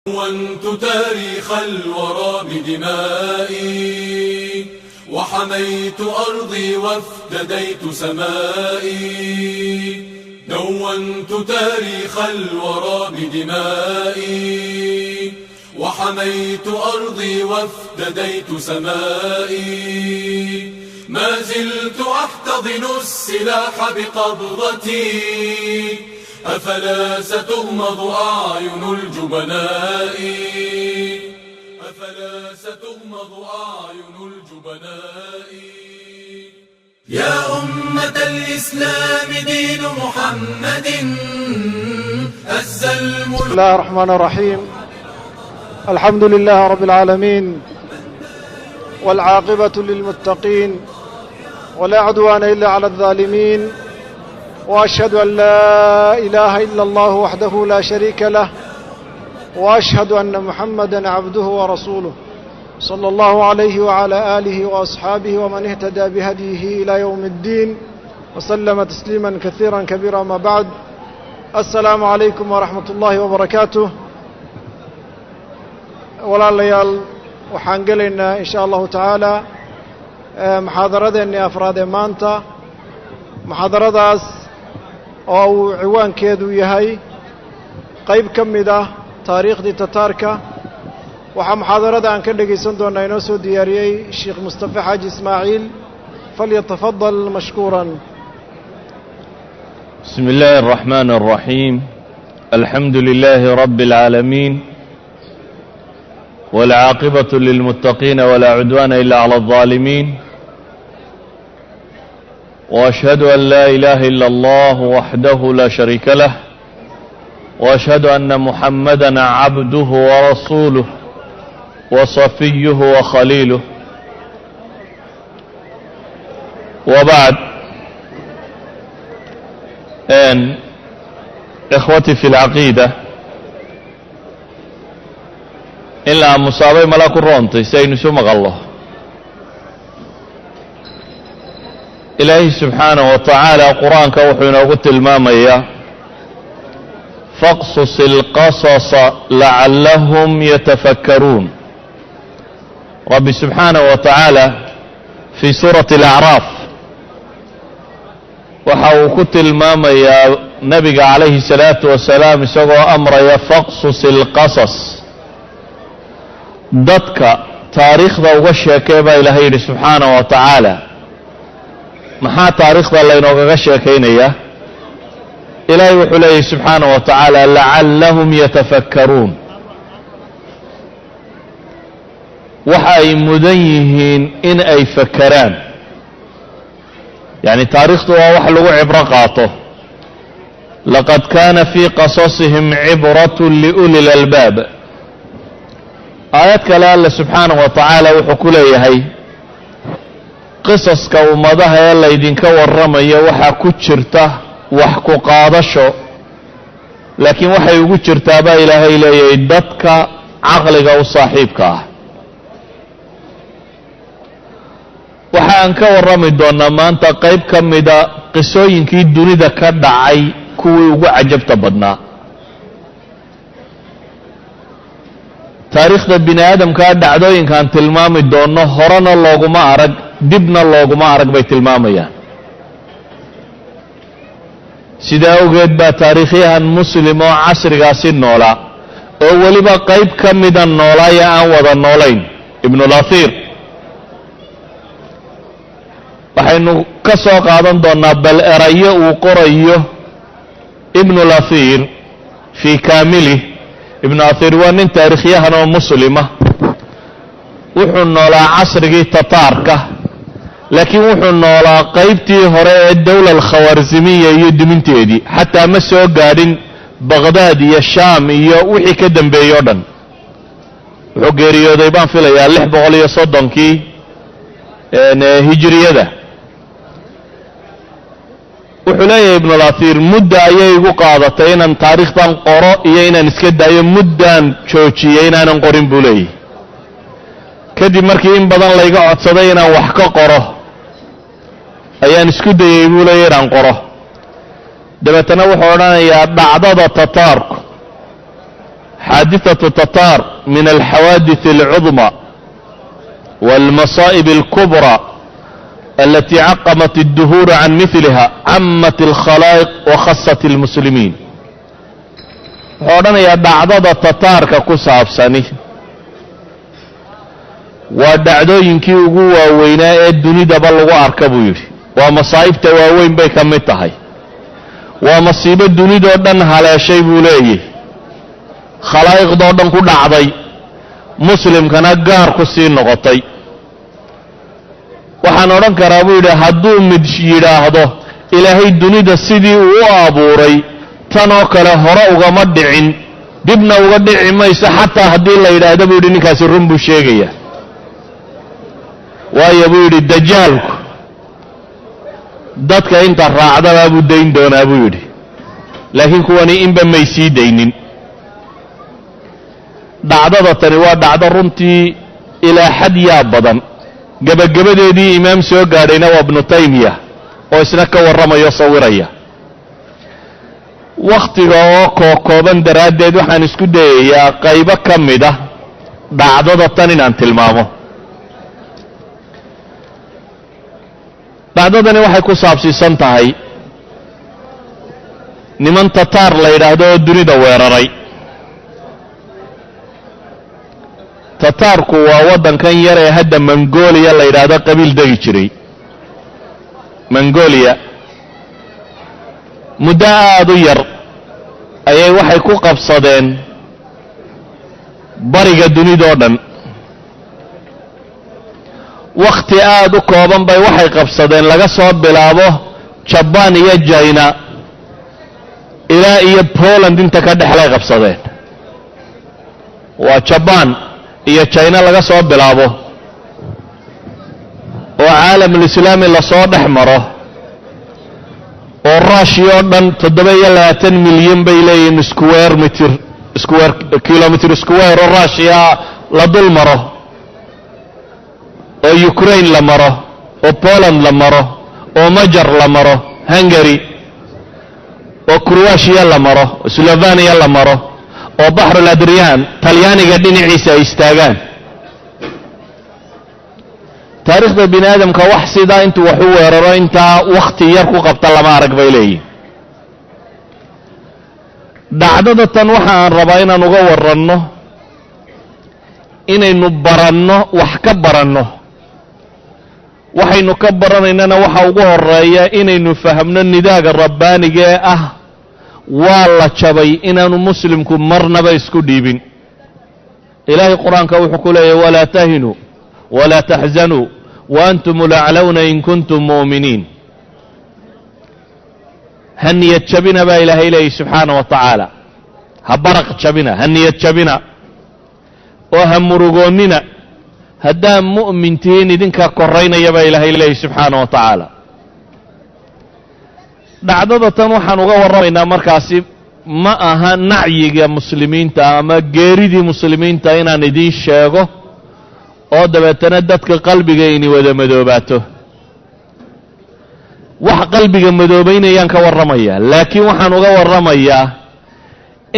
دونت تاريخ الورى بدمائي، وحميت أرضي وافتديت سمائي. دونت تاريخ الورى بدمائي، وحميت أرضي وافتديت سمائي. ما زلت أحتضن السلاح بقبضتي، أفلا ستغمض أعين الجبناء؟ أفلا ستغمض أعين الجبناء؟ يا أمة الإسلام، دين محمد الزلم. بسم الله الرحمن الرحيم. الحمد لله رب العالمين، والعاقبة للمتقين، ولا عدوان إلا على الظالمين، وأشهد أن لا إله إلا الله وحده لا شريك له، وأشهد أن محمدا عبده ورسوله، صلى الله عليه وعلى آله وأصحابه ومن اهتدى بهديه إلى يوم الدين وسلم تسليما كثيرا كبيرا. ما بعد، السلام عليكم ورحمة الله وبركاته. Walaalayaal, waxaan gelaynaa in sha Allahu tacaala muxaadaradeennii afraad ee maanta, muxaadaradaas oo uu ciwaankeedu yahay qayb ka mid ah taariikhdii Tataarka. Waxaa muxaadarada aan ka dhegaysan doonnaa inoo soo diyaariyey Sheekh Mustafe Xaaji Ismaaciil. فليتفضل مشكورا. بسم الله الرحمن الرحيم. الحمد لله رب العالمين، والعاقبة للمتقين، ولا عدوان إلا على الظالمين، وأشهد أن لا إله إلا الله وحده لا شريك له، وأشهد أن محمدا عبده ورسوله وصفيه وخليله، وبعد. إن إخوتي في العقيدة، in la aamusaabay mala ku roontay si aynu isu maqallo. Ilaahay subxaanaه wa tacaala qur-aanka wuxuu inoogu tilmaamayaa: فاقصص القصص لعلهم يتفكرون. Rabbi subxaanaه wa tacaala fii suurati الأcraaf waxa uu ku tilmaamayaa nabiga calayhi الsalaatu wasalaam isagoo amraya: فاقصص القصص, dadka taariikhda uga sheekee baa Ilaahay yidhi subxaanaه wa tacaala. Maxaa taariikhda laynoogaga sheekaynayaa? Ilaahay wuxuu leeyahy subxaanaه wa tacaala: لعلهم يتفكرون, waxa ay mudan yihiin in ay fakeraan. Yacni taariikhdu waa wax lagu cibro qaato. لقد كان في قصصهم عبرة لأولي الألباب. Aayad kale Alle subxaanaه wa tacaala wuxuu ku leeyahay: qisaska ummadaha ee laydinka warramayo waxaa ku jirta wax ku qaadasho, laakiin waxay ugu jirtaa baa Ilaahay leeyahay dadka caqliga u saaxiibka ah. Waxa aan ka warrami doonnaa maanta qayb ka mida qisooyinkii dunida ka dhacay kuwii ugu cajabta badnaa. Taariikhda bini aadamkaa dhacdooyinkaan tilmaami doonno horena looguma arag, dibna looguma arag bay tilmaamayaan. Sidaa awgeed baa taariikhyahan Muslim oo casrigaasi noolaa, oo weliba qayb ka mida noolaaya aan wada noolayn, Ibnulathiir, waxaynu ka soo qaadan doonnaa bal erayo uu qorayo Ibnulathiir fii kaamilih. Ibnu Athiir waa nin taariikhyahan oo muslima. Wuxuu noolaa casrigii Tataarka, laakiin wuxuu noolaa qaybtii hore ee dowla alkhawarzimiya iyo duminteedii. Xataa ma soo gaadhin Baqhdaad iyo Shaam iyo wixii ka dambeeyey o dhan. Wuxuu geeriyooday baan filayaa 630-kii hijiriyada. Wuxuu leeyahay Ibnulathiir: mudda ayay igu qaadatay inaan taariikhdan qoro iyo inaan iska daayo. Muddaan joojiyey inaanan qorin, buu leeyahy. Kadib markii in badan layga codsaday inaan wax ka qoro, ayaan isku dayey, buu leeyahy, inaan qoro. Dabeetana wuxuu odhanayaa dhacdada Tataarku Xaadithatu tataar min alxawaadith alcudma walmasaa'ib alkubra alati caqamat adduhuura can miliha, camat alkhalaa'iq wa khasat almuslimiin. Wuxuu odhanayaa dhacdada tataarka ku saabsani waa dhacdooyinkii ugu waaweynaa ee dunidaba lagu arka, buu yidhi. Waa masaa'ibta waaweyn bay ka mid tahay, waa masiibo dunidoo dhan haleeshay, buu leeyahy, khalaa'iqdoo dhan ku dhacday, muslimkana gaar ku sii noqotay. Waxaan odhan karaa, buu yidhi, hadduu mid yidhaahdo Ilaahay dunida sidii uu u abuuray tan oo kale hore ugama dhicin, dibna uga dhici mayso, xataa haddii la yidhaahdo, buu yidhi, ninkaasi run buu sheegaya. Waayo, buu yidhi, Dajaalku dadka inta raacdabaa buu dayn doonaa, buu yidhi, laakiin kuwani inba may sii daynin. Dhacdada tani waa dhacdo runtii ilaa xad yaa badan. Gebagabadeedii imaam soo gaadhayna waa Ibnu Taymiya oo isna ka warramayo, sawiraya. Wakhtiga oo kookooban daraaddeed waxaan isku dayayaa qaybo ka mid ah dhacdada tan inaan tilmaamo. Dhacdadani waxay ku saabsiisan tahay niman Tataar la yidhaahdo oo dunida weeraray. Tataarku waa waddankan yar ee hadda Mongolia la yidhaahdo, qabiil degi jiray Mongolia. Muddo aada u yar ayay waxay ku qabsadeen bariga dunidoo dhan. Wakhti aada u kooban bay waxay qabsadeen laga soo bilaabo Jabaan iyo Jina ilaa iyo Poland inta ka dhexlay qabsadeen. Waa Jabaan iyo Jina laga soo bilaabo oo caalamulislaami lasoo dhex maro oo Russia oo dhan 27 milyan bay leeyihiin square meter, square kilometer square oo Russia la dul maro oo Ukraine la maro oo Poland la maro oo Majar la maro, Hungary oo Croatia la maro, Slovenia la maro oo Baxrul Adrian Talyaaniga dhinaciisa ay istaagaan. Taariikhda bini aadamka wax sidaa intuu wax u weeraro intaa wakhti yar ku qabta lama arag, bay leeyihin. Dhacdada tan waxa aan rabaa inaan uga waranno inaynu baranno, wax ka baranno. Waxaynu ka baranaynana waxa ugu horeeya inaynu fahamno nidaaga rabbaaniga ee ah waa la jabay inaanu muslimku marnaba isku dhiibin. Ilaahay Qur-aanka wuxuu ku leeyahy: "Walaa tahinuu walaa taxzanuu wa antum alaclawna in kuntum mu'miniin." Ha niyad jabina, baa Ilaahay leeyahy subxaana wa tacaala. Ha baraq jabina, ha niyad jabina oo ha murugoonnina haddaa mu'min tihiin, idinkaa koraynaya, baa Ilaahay leeyahy subxaana wa tacaala. Dhacdada tan waxaan uga warramaynaa markaasi ma aha nacyiga muslimiinta ama geeridii muslimiinta inaan idiin sheego oo dabeetana dadka qalbiga ini wada madoobaato. Wax qalbiga madoobaynayaan ka warramayaa, laakiin waxaan uga warramayaa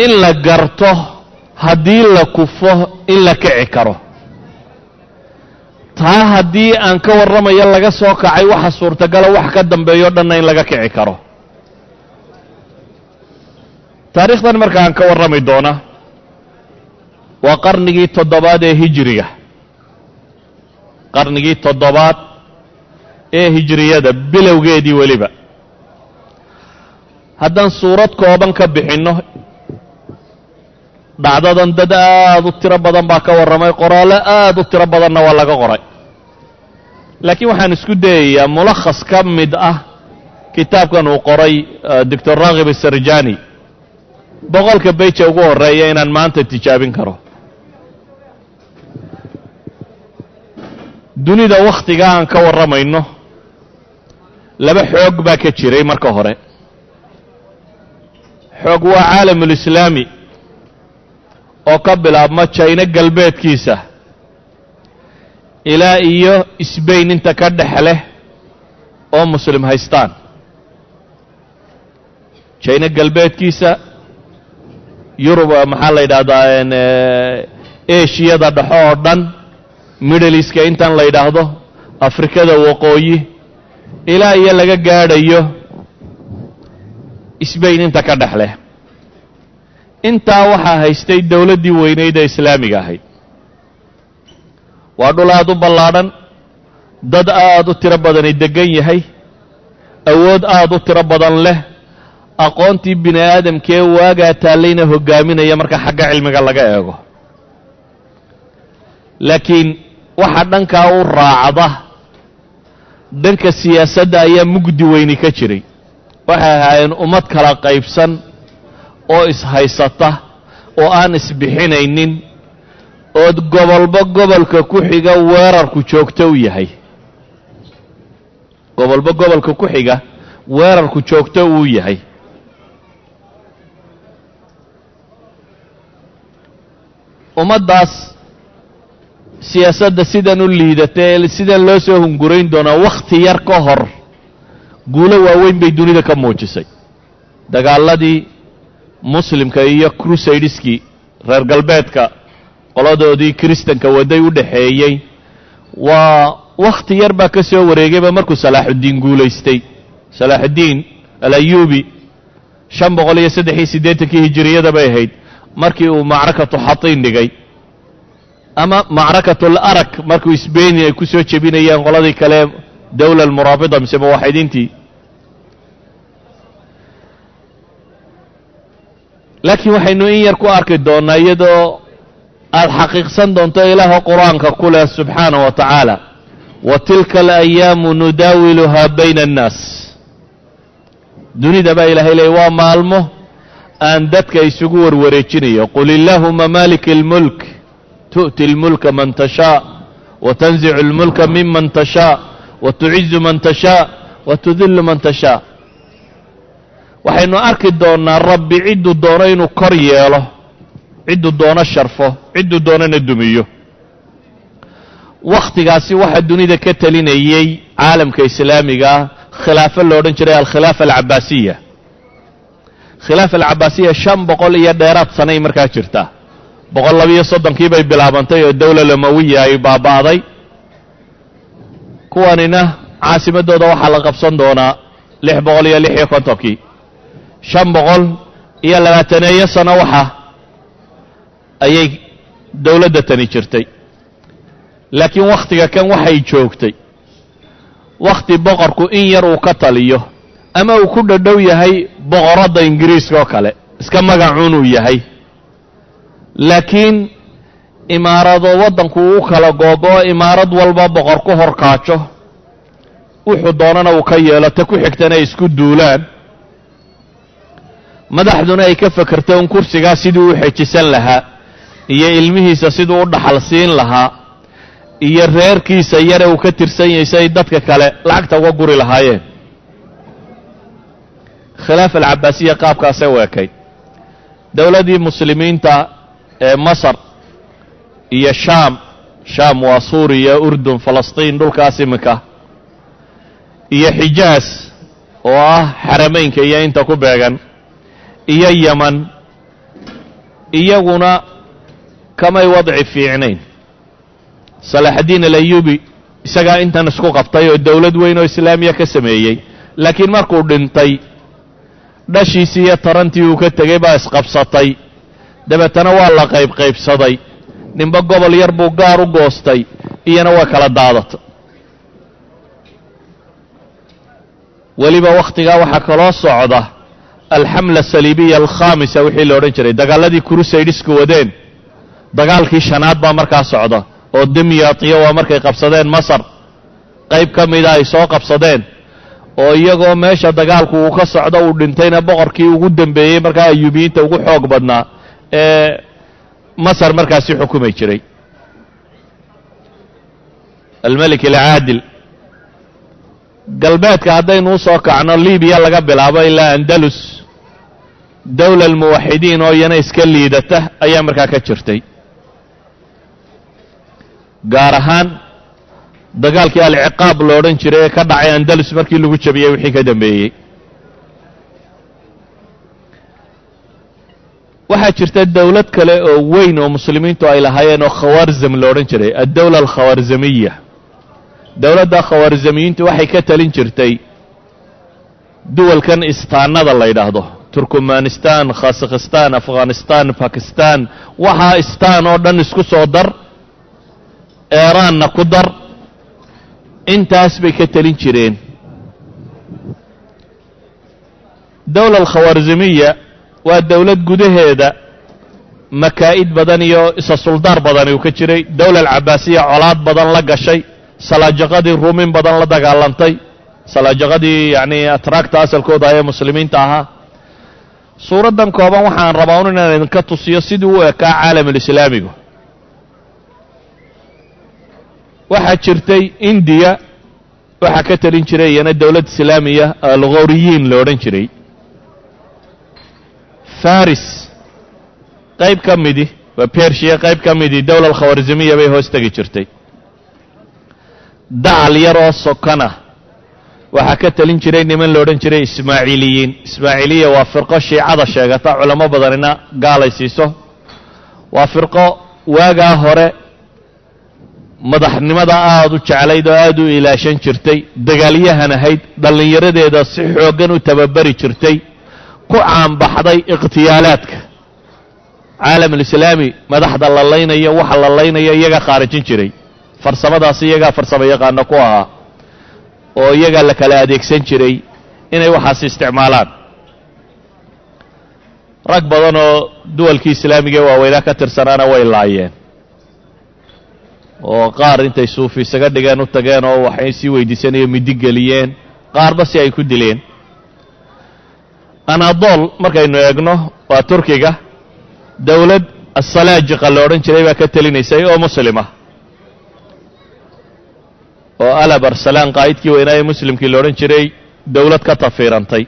in la garto haddii la kufo in la kici karo. Taa haddii aan ka warramayo laga soo kacay, waxa suurtagala wax ka dambeeyo dhanna in laga kici karo. Taariikhdan marka aan ka warrami doona waa qarnigii toddobaad ee hijiriga, qarnigii toddobaad ee hijiriyada bilowgeedii. Weliba haddaan suurad kooban ka bixinno dhacdadan, dad aada u tiro badan baa ka warramay, qoraallo aada u tiro badanna waa laga qoray, laakiin waxaan isku dayayaa mulakhas ka mid ah kitaabkan uu qoray Doctor Raghib Sarjani, 100-ka page ugu horeeya, inaan maanta tijaabin karo. Dunida wakhtiga aan ka warramayno laba xoog baa ka jiray. Marka hore xoog waa caalamulislaami oo ka bilaabma Jayno galbeedkiisa ilaa iyo Sbain inta ka dhex leh oo muslim haystaan. Jayno galbeedkiisa, Yurub, maxaa la yidhahdaa, Eshiyada dhexo oo dhan, Middle Eastka intan la yidhaahdo, Afrikada waqooyi, ilaa iyo laga gaadhayo Sbain inta ka dhex leh. Intaa waxaa haystay dowladdii weynayd ee islaamiga ahayd. Waa dhul aad u ballaadhan, dad aad u tiro badani deggan yahay, awood aad u tiro badan leh, aqoontii bini aadamkee waagaa taallayna hoggaaminaya marka xagga cilmiga laga eego. Laakiin waxa dhankaa u raacda, dhanka siyaasadda ayaa mugdi weyni ka jiray. Waxay ahaayeen ummad kala qaybsan oo ishaysata oo aan isbixinaynin, ood gobolba gobolka ku xiga weerarku joogto u yahay, gobolba gobolka ku xiga weerarku joogto uu yahay. Ummaddaas siyaasadda sidan u liidata ee sidan loo soo hungurayn doonaa, wakhti yar ka hor guulo waaweyn bay dunida ka muujisay. Dagaaladii muslimka iyo crusadeskii reer galbeedka qoladoodii kiristanka waday u dhexeeyey, waa wakhti yar baa ka soo wareegayba markuu Salaaxuddiin guulaystay. Salaaxuddiin Alayubi 583-kii hijiriyada bay ahayd markii uu macrakatu Xatiin dhigay, ama macrakatul Arak, markuu Sbeni ay ku soo jebinayeen qoladii kale, dowla almuraabida mise muwaxidiintii. Laakiin waxaynu in yar ku arki doonnaa, iyadoo aad xaqiiqsan doonto Ilaaho Qur-aanka ku leh subxaana wa tacaala: "Wa tilka alayaamu nudaawiluhaa bayna annaas." Dunida baa Ilahay leeyay waa maalmo aan dadka isugu warwareejinayo. "Qul illaahuma maalika almulk tu'ti almulka man tashaa wa tanzicu almulka miman tashaa wa tucizu man tashaa wa tudillu man tashaa." Waxaynu arki doonnaa Rabbi cidduu doono inuu kor yeelo, cidduu doono sharfo, cidduu doonona dumiyo. Wakhtigaasi waxaa dunida ka telinayey caalamka islaamigaa khilaafo lo odhan jiray alkhilaafa alcabaasiya. Khilaafa alcabaasiya 500 iyo dheeraad sanay markaa jirta. 132-kii bay bilaabantay oo dowla lamawiya ay baaba'day. Kuwanina caasimadooda waxaa la qabsan doonaa 656-kii. 520-eeyo sano waxa ayay dowladda tani jirtay. Laakiin wakhtiga kan waxay joogtay wakhti boqorku in yar uu ka taliyo, ama uu ku dhadhow yahay boqoradda Ingiriiska oo kale, iska magacuun uu yahay, laakiin imaarado waddanku uu kala googo-o, imaarad walba boqor ku horkaajo, wuxuu doonana uu ka yeelo, ta ku xigtana ay isku duulaan, madaxduna ay ka fekerto un kursigaa siduu u xejisan lahaa iyo ilmihiisa siduu u dhaxal siin lahaa iyo reerkiisa yare uu ka tirsan yahay si ay dadka kale lacagta uga guri lahaayeen. Khilaafa alcabaasiya qaabkaasay u ekayd. Dowladdii muslimiinta ee Masar iyo Shaam, Shaam waa Suuriya, Urdun, Falastiin, dhulkaas iminka, iyo Xijaas oo ah Xarameynka iyo inta ku beegan, iyo Yeman, iyaguna kamay wadci fiicnayn. Salaaxaddiin Alayubi isagaa intan isku qabtay oo dowlad weyn oo islaamiya ka sameeyey, laakiin markuu dhintay dhashiisii iyo tarantii uu ka tegey baa isqabsatay. Dabeetana waa la qaybqaybsaday, ninba gobol yar buu gaar u goostay, iyana waa kala daadatay. Weliba wakhtigaa waxaa kaloo socda alxamla asaliibiya alkhaamisa, wixii la odhan jiray dagaaladii crusadesku wadeen. Dagaalkii shanaad baa markaa socda oo Dimyatiyo waa markay qabsadeen Masar, qayb ka mida ay soo qabsadeen, oo iyagoo meesha dagaalku uu ka socdo uu dhintayna boqorkii ugu dambeeyey markaa Ayuubiyiinta ugu xoog badnaa ee Masar markaasi xukumay jiray, almelik alcaadil. Galbeedka haddaynu usoo kacno, Libiya laga bilaabo ilaa Andalus, dowla almuwaxidiin oo iyana iska liidata ayaa markaa ka jirtay, gaar ahaan dagaalkii alciqaab lo odhan jiray ee ka dhacay Andalus markii lagu jabiyey wixii ka dambeeyey. Waxaa jirta dowlad kale oo weyn oo muslimiintu ay lahaayeen oo Khawaarzam lo odhan jiray, addawla alkhawaarzamiya. Dowladda khawaarzamiyiintu waxay ka talin jirtay duwalkan istaanada la yidhaahdo, Turkmanistan, Khasakhistan, Afghanistan, Bakistan, waxaa istaan oo dhan isku soo dar, Eeraanna ku dar, intaas bay ka telin jireen. Dowla alkhawaarzamiya waa dowlad gudaheeda makaa'id badan iyo isa suldaar badani uu ka jiray. Dowla alcabaasiya colaad badan la gashay, salaajaqadii ruumin badan la dagaalantay, salaajaqadii yacni atraagta asalkooda ee muslimiinta ahaa. Suuraddan kooban waxaan rabaa un inaan idinka tusiyo sidii u ekaa caalamulislaamigu. Waxaa jirtay Indiya, waxaa ka talin jiray iyana dowlad islaamiya, alghoriyiin lo odhan jiray. Faris qayb ka midi waa Bershiya, qayb ka midi dowla alkhawarzamiya bay hoos tegi jirtay. Dacal yar oo sokana waxaa ka talin jiray niman lo odhan jiray Ismaaciiliyiin. Ismaaciiliya waa firqo shiicada sheegata, culamo badanina gaalay siiso. Waa firqo waagaa hore madaxnimada aada u jeclayd oo aada u ilaashan jirtay, dagaalyahan ahayd, dhallinyaradeeda si xooggan u tababari jirtay, ku caanbaxday ikhtiyaalaadka caalamulislaami. Madaxda la laynayo, waxa la laynayo iyagaa khaarijin jiray, farsamadaasi iyagaa farsamo yaqaano ku ahaa oo iyagaa la kala adeegsan jiray inay waxaas isticmaalaan. Rag badan oo duwalkii islaamiga ee waaweynaa ka tirsanaana way laayeen, oo qaar intay suufi isaga dhigeen u tageen oo waxay sii weydiisanayo midi geliyeen, qaarba si ay ku dileen. Anadol markaynu eegno waa Turkiga, dowlad asalaajiqa la odhan jiray baa ka telinaysay oo muslima, oo Alab Arsalaan qaa'idkii weynaa ee muslimkii la odhan jiray dowlad ka tafiirantay.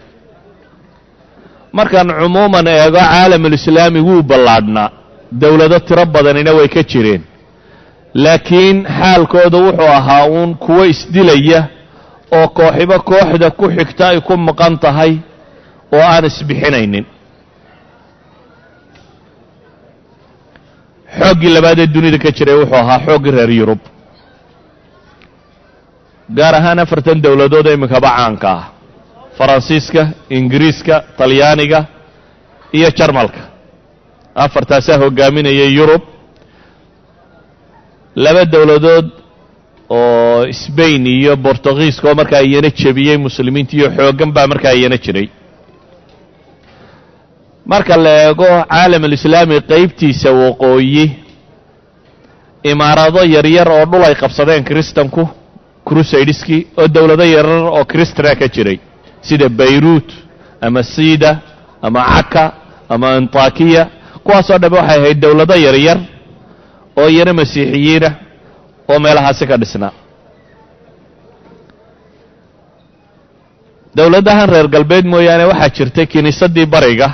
Markaan cumuuman eego caalamulislaami wuu ballaadhnaa, dowlado tiro badanina way ka jireen, laakiin xaalkooda wuxuu ahaa uun kuwo isdilaya oo kooxiba kooxda ku xigta ay ku maqan tahay oo aan isbixinaynin. Xooggii labaad ee dunida ka jiray wuxuu ahaa xooggii reer Yurub, gaar ahaan afartan dowladood ee iminkaba caanka ah: Faransiiska, Ingiriiska, Talyaaniga iyo Jarmalka. Afartaasaa hogaaminayay Yurub. Laba dowladood oo Sbain iyo Bortugiiska oo markaa iyana jebiyey muslimiinta iyo xooggan baa markaa iyana jiray. Marka la eego caalamulislaami qaybtiisa waqooyi, imaarado yaryar oo dhul ay qabsadeen kiristanku, crusadeskii, oo dowlado yaryar oo kiristana ka jiray sida Bayruut ama Sida ama Caka ama Antakiya, kuwaasoo dhamme waxay ahayd dowlado yaryar oo iyana masiixiyiinah oo meelahaasi ka dhisnaa. Dowladahan reer galbeed mooyaane waxaa jirtay kiniisaddii bariga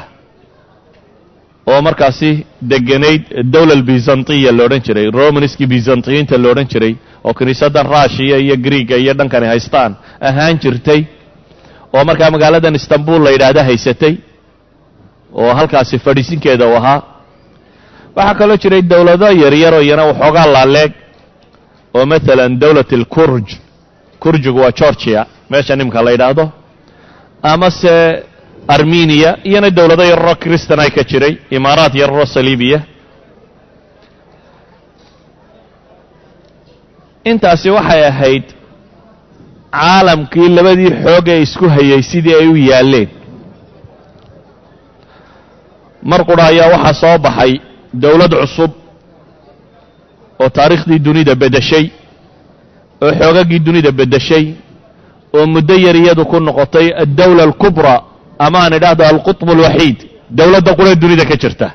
oo markaasi deganayd, dowla albizantiya la odhan jiray, romanskii bizantiyiinta la odhan jiray, oo kiniisaddan Rushiya iyo Griiga iyo dhankani haystaan ahaan jirtay, oo markaa magaaladan Istanbul la yidhaahda haysatay oo halkaasi fadhiisinkeeda u ahaa. Waxaa kaloo jiray dowlado yaryar oo iyana waxoogaa laaleeg, oo maalan dowlat alkurj, kurjigu waa Georgia meesha nimka la yidhaahdo, amase Armeniya, iyana dowlado yararoo kristan ay ka jiray, imaaraat yararoo saliibiya. Intaasi waxay ahayd caalamkii labadii xoog ee isku hayay sidii ay u yaalleen. Mar qura ayaa waxaa soo baxay dowlad cusub oo taariikhdii dunida beddeshay, oo xoogaggii dunida beddeshay, oo muddo yar iyadu ku noqotay addawla alkubraa, ama aan idhaahdo alqutb alwaxiid, dowladda qura dunida ka jirta,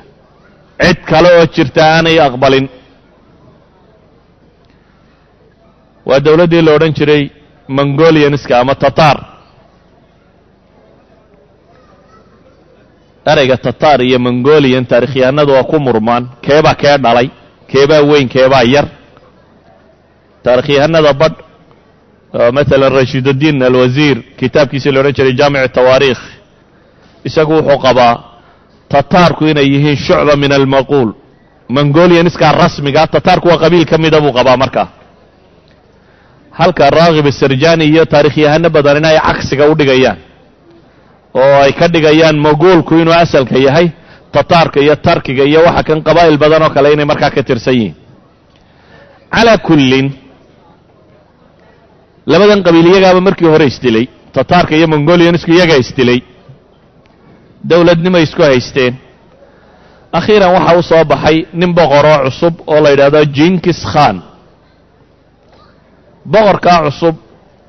cid kale oo jirta aanay aqbalin. Waa dowladdii la odhan jiray Mongolianska ama Tatar. Ereyga Tatar iyo Mongolian taarikhyahanadu waa ku murmaan, keebaa kee dhalay, keebaa weyn, keebaa yar. Taarikhyahanada badh, maalan Rashiiduddiin Alwasiir kitaabkiisii la odhan jiray Jaamic Tawaariikh, isagu wuxuu qabaa Tataarku inay yihiin shucba min almaquul, Mongolianiskaa rasmiga, Tataarku waa qabiil ka mida buu qabaa. Markaa halka Raakib Sarjani iyo taariikhyahano badanina ay cagsiga u dhigayaan oo ay ka dhigayaan Mogoolku inuu asalka yahay, Tataarka iyo Tarkiga iyo waxa kan qabaa'il badan oo kale inay markaa ka tirsan yihiin. Calaa kullin, labadan qabiil iyagaaba markii hore isdilay, Tataarka iyo Mongolianisku iyagaa isdilay, dowladnimay isku haysteen. Akhiiran waxaa u soo baxay nin boqoroo cusub oo la yidhaahdo Jinkis Khan. Boqorkaa cusub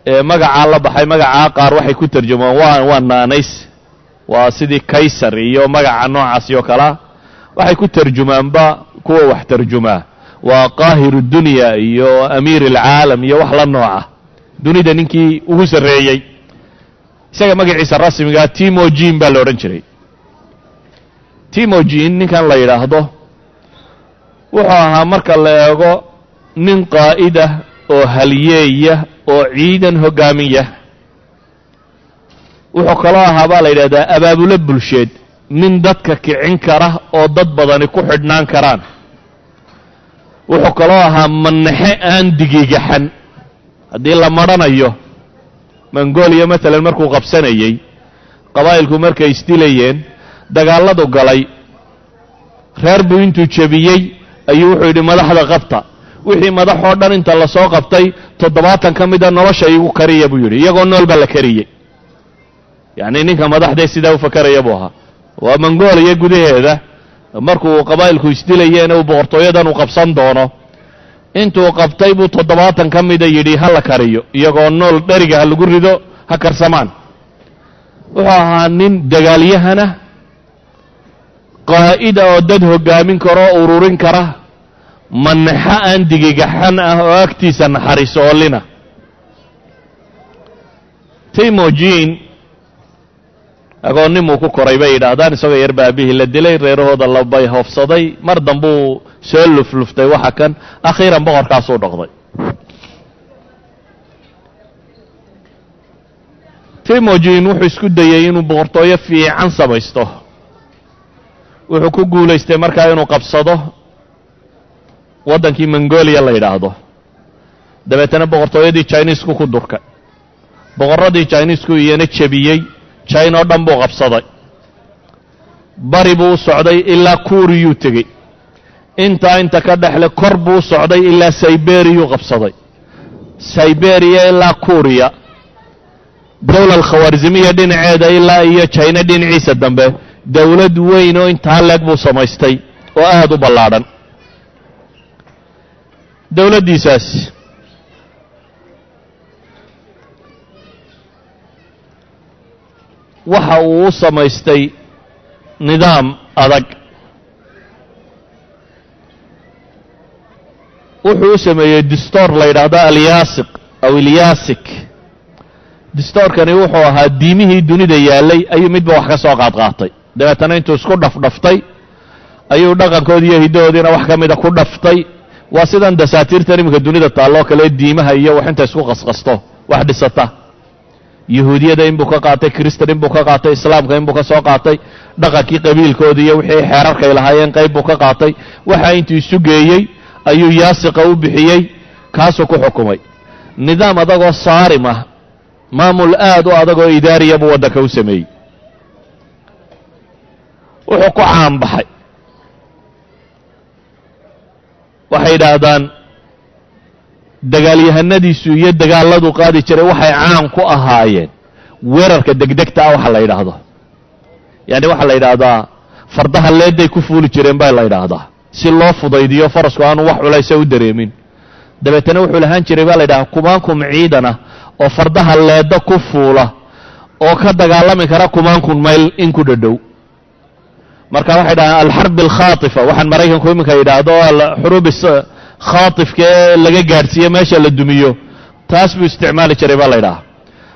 ee magacaa la baxay, magacaa qaar waxay ku tarjumaan waa naanays, waa sidii Kaysar iyo magaca noocaasi oo kalea. Waxay ku tarjumaanba kuwa wax tarjumaa waa qaahiru dunya iyo amiir alcaalam iyo wax la nooca, dunida ninkii ugu sarreeyey. Isaga magaciisa rasmigaa Timojin baa la odhan jiray. Timojin ninkan la yidhaahdo wuxuu ahaa, marka la eego, nin qaa'ida oo halyeeya oo ciidan hoggaamiya. Wuxuu kaloo ahaa, baa la yidhahdaa, abaabulo bulsheed, nin dadka kicin kara oo dad badani ku xidhnaan karaan. Wuxuu kaloo ahaa manaxe aan digigaxan haddii la marhanayo. Mongolia maalan markuu qabsanayey, qabaa'ilku markay isdilayeen, dagaalladu galay, reer buu intuu jebiyey ayuu wuxuu yidhi: "Madaxda qabta." Wixii madaxoo dhan inta lasoo qabtay, 70 ka mida "Nolosha iigu kariya," buu yidhi. Iyagoo nool baa la kariyey. Yacni ninka madaxdee sidaa u fakaraya buu ahaa. Waa Mongolia gudaheeda markuu qabaa'ilku isdilayeen uu boqortooyadan uu qabsan doono. Intuu qabtay buu 70 ka mida yidhi ha la kariyo, iyagoo nool dheriga ha lagu rido, ha karsamaan. Wuxuu ahaa nin dagaalyahana, qaa'ida oo dad hoggaamin karo oo ururin kara, manaxo aan digigaxan ah oo agtiisa naxariiso oolina. Timojin agoonnimuu ku koray, bay yidhaahdaan. Isagoo yar baabihii la dilay, reerahooda labay hoofsaday. Mar dambuu soo lufluftay waxa kan, akhiiran boqorkaasuu noqday. Timojin wuxuu isku dayey inuu boqortooyo fiican samaysto. Wuxuu ku guulaystay markaa inuu qabsado waddankii Mongolia la yidhaahdo. Dabeetana boqortooyadii Chinisku ku durkay, boqorradii Chinisku iyana jebiyey. China oo dhan buu qabsaday. Bari buu u socday, ilaa Kuuriyuu tegey. Intaa inta ka dhexle kor buu u socday, ilaa Siberiyuu qabsaday. Siberia ilaa Kuuriya, dowla alkhawaarzimiya dhinaceeda ilaa iyo China dhinaciisa dambe, dowlad weyn oo intaa leeg buu samaystay oo aada u ballaadhan. Dowladdiisaas waxa uu u samaystay nidaam adag. Wuxuu u sameeyey distoor la yidhaahdo Alyasiq aw Ilyasik. Distoorkani wuxuu ahaa diimihii dunida yaallay ayuu midba wax ka soo qaadqaatay. Dabeetana intuu isku dhafdhaftay ayuu dhaqankoodii iyo hiddahoodiina wax ka mida ku dhaftay. Waa sidan dasaatiirtan iminka dunida taalloo kale, diimaha iyo wax inta isku qasqasto wax dhisata. Yahuudiyada inbuu ka qaatay, Kristan inbuu ka qaatay, Islaamka inbuu ka soo qaatay, dhaqankii qabiilkoodii iyo wixii xeerarkay lahaayeen qayb buu ka qaatay. Waxa intuu isu geeyey ayuu Yaasiqa u bixiyey, kaasuu ku xukumay. Nidaam adagoo saarim ah, maamul aad u adag oo idaariya buu waddanka u sameeyey. Wuxuu ku caanbaxay, waxay yidhaahdaan, dagaalyahanadiisu iyo dagaaladu qaadi jiray waxay caan ku ahaayeen weerarka degdegta ah. Waxa la yidhaahdo, yani waxaa la yidhaahdaa, fardaha leeday ku fuuli jireen baa la yidhaahdaa, si loo fudaydiyo farasku aanu wax culaysa u dareemin. Dabeetana wuxuu lahaan jiray, baa la yidhahdaa, kumaankun ciidan ah oo fardaha leedda ku fuula oo ka dagaalami kara kumaankun mayl in ku dhadhow. Marka waxay dhahaan alxarb alkhaatifa, waxaan Maraykanku iminka yidhaahdo alxuruub khaatifka ee laga gaadhsiiyo meesha la dumiyo, taas buu isticmaali jiray, baa la yidhaha.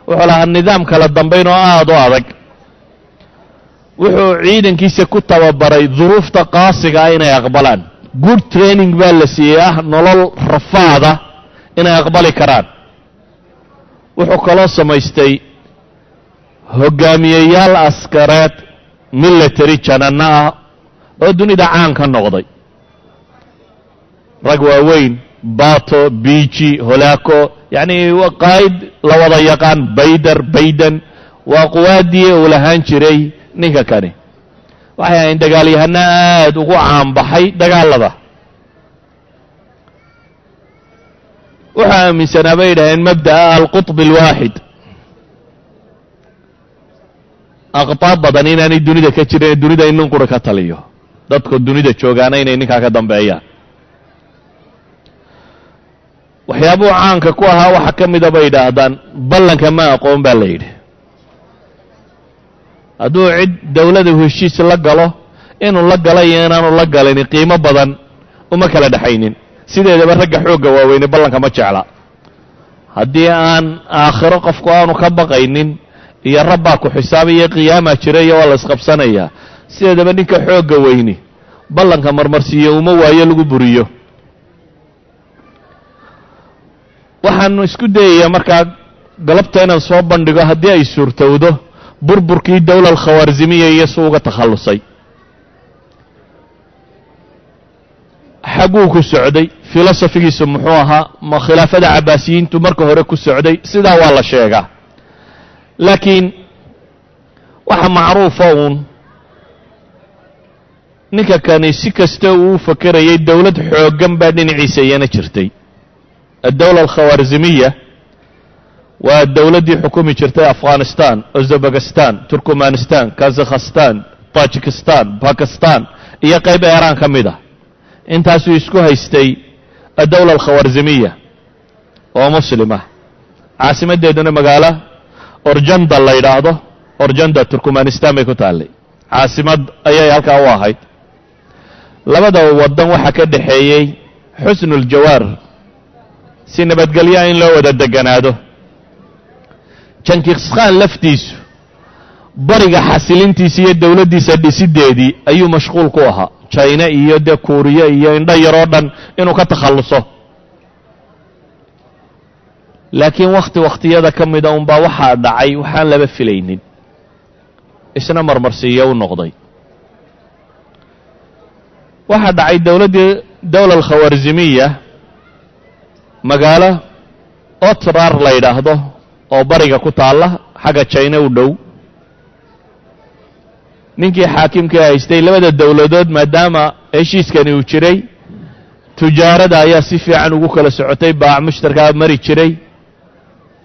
Wuxuu lahaa nidaam kala dambayn oo aada u adag. Wuxuu ciidankiisa ku tababaray duruufta qaasiga ah inay aqbalaan. Good training baa la siiyey ah nolol rafaada inay aqbali karaan. Wuxuu kaloo samaystay hogaamiyeyaal askareed. Military jananno ah oo dunida caan ka noqday, rag waaweyn, Bato, Biji, Holaco, yacni qaa'id la wada yaqaan, Bayder, Bayden, waa quwaadii uu lahaan jiray ninka kani. Waxay ahayn dagaalyahano aada ugu caanbaxay dagaalada. Wuxuu aaminsanaa, bay yidhaaheen, mabda'a القطب الواحد, aqtaab badan inaanay dunida ka jirin, dunida in nin qura ka taliyo, dadku dunida joogaana inay ninkaa ka dambeeyaan. Waxyaabuhu caanka ku ahaa waxaa ka mida, bay yidhaahdaan, ballanka ma aqoon baa la yidhi. Hadduu cid dowlada heshiis la galo, inuu la gala iyo inaanu la galin qiimo badan uma kala dhexaynin. Sideedaba ragga xoogga waaweyne ballanka ma jecla. Haddii aan aakhiro qofku aanu ka baqaynin iyo rabbaa ku xisaabaya, qiyaamaa jira iyo waa la isqabsanayaa, sideedaba ninka xoogga weyni ballanka marmarsiiyo uma waayo lagu buriyo. Waxaanu isku dayayaa markaa galabta inaan soo bandhigo, haddii ay suurtowdo, burburkii dowla alkhawaarzimiya iyo su uga takhallusay, xagguu ku socday, filosofigiisu muxuu ahaa, ma khilaafada cabaasiyiintu marka hore ku socday, sidaa waa la sheegaa. Laakiin waxa macruufa uun, ninka kani si kasta uu u fakerayay, dowlad xooggan baa dhinaciisa iyana jirtay. Addowla alkhawaarzimiya waa dowladdii xukumi jirtay Afghanistan, Uzbekistan, Turkmanistan, Kazakhstan, Tajikistan, Bakistan iyo qayb Eeraan ka mid a. Intaasuu isku haystay addowla alkhawaarzimiya oo muslima, caasimaddeeduna magaalo Orjanda la yidhaahdo. Orjanda Turkmanistan bay ku taallay, caasimad ayay halkaa u ahayd. Labada waddan waxaa ka dhexeeyey xusnuljawaar, si nabadgelyaa in loo wada deganaado. Jankiskhan laftiisu bariga xasilintiisa iyo dowladdiisa dhisideedii ayuu mashquul ku ahaa, China iyo dee Kuuriya iyo indho yaroo dhan inuu ka takhalluso. Laakiin wakhti wakhtiyada ka mida unbaa waxaa dhacay waxaan laba filaynin, isna marmarsiiyo u noqday. Waxaa dhacay dowladdii dowla alkhawaarzimiya magaalo Otrar la yidhaahdo oo bariga ku taalla, xagga China u dhow. Ninkii xaakimkii haystay labada dowladood, maadaama heshiiskani uu jiray, tujaarada ayaa si fiican ugu kala socotay, baac mushtarkaa mari jiray.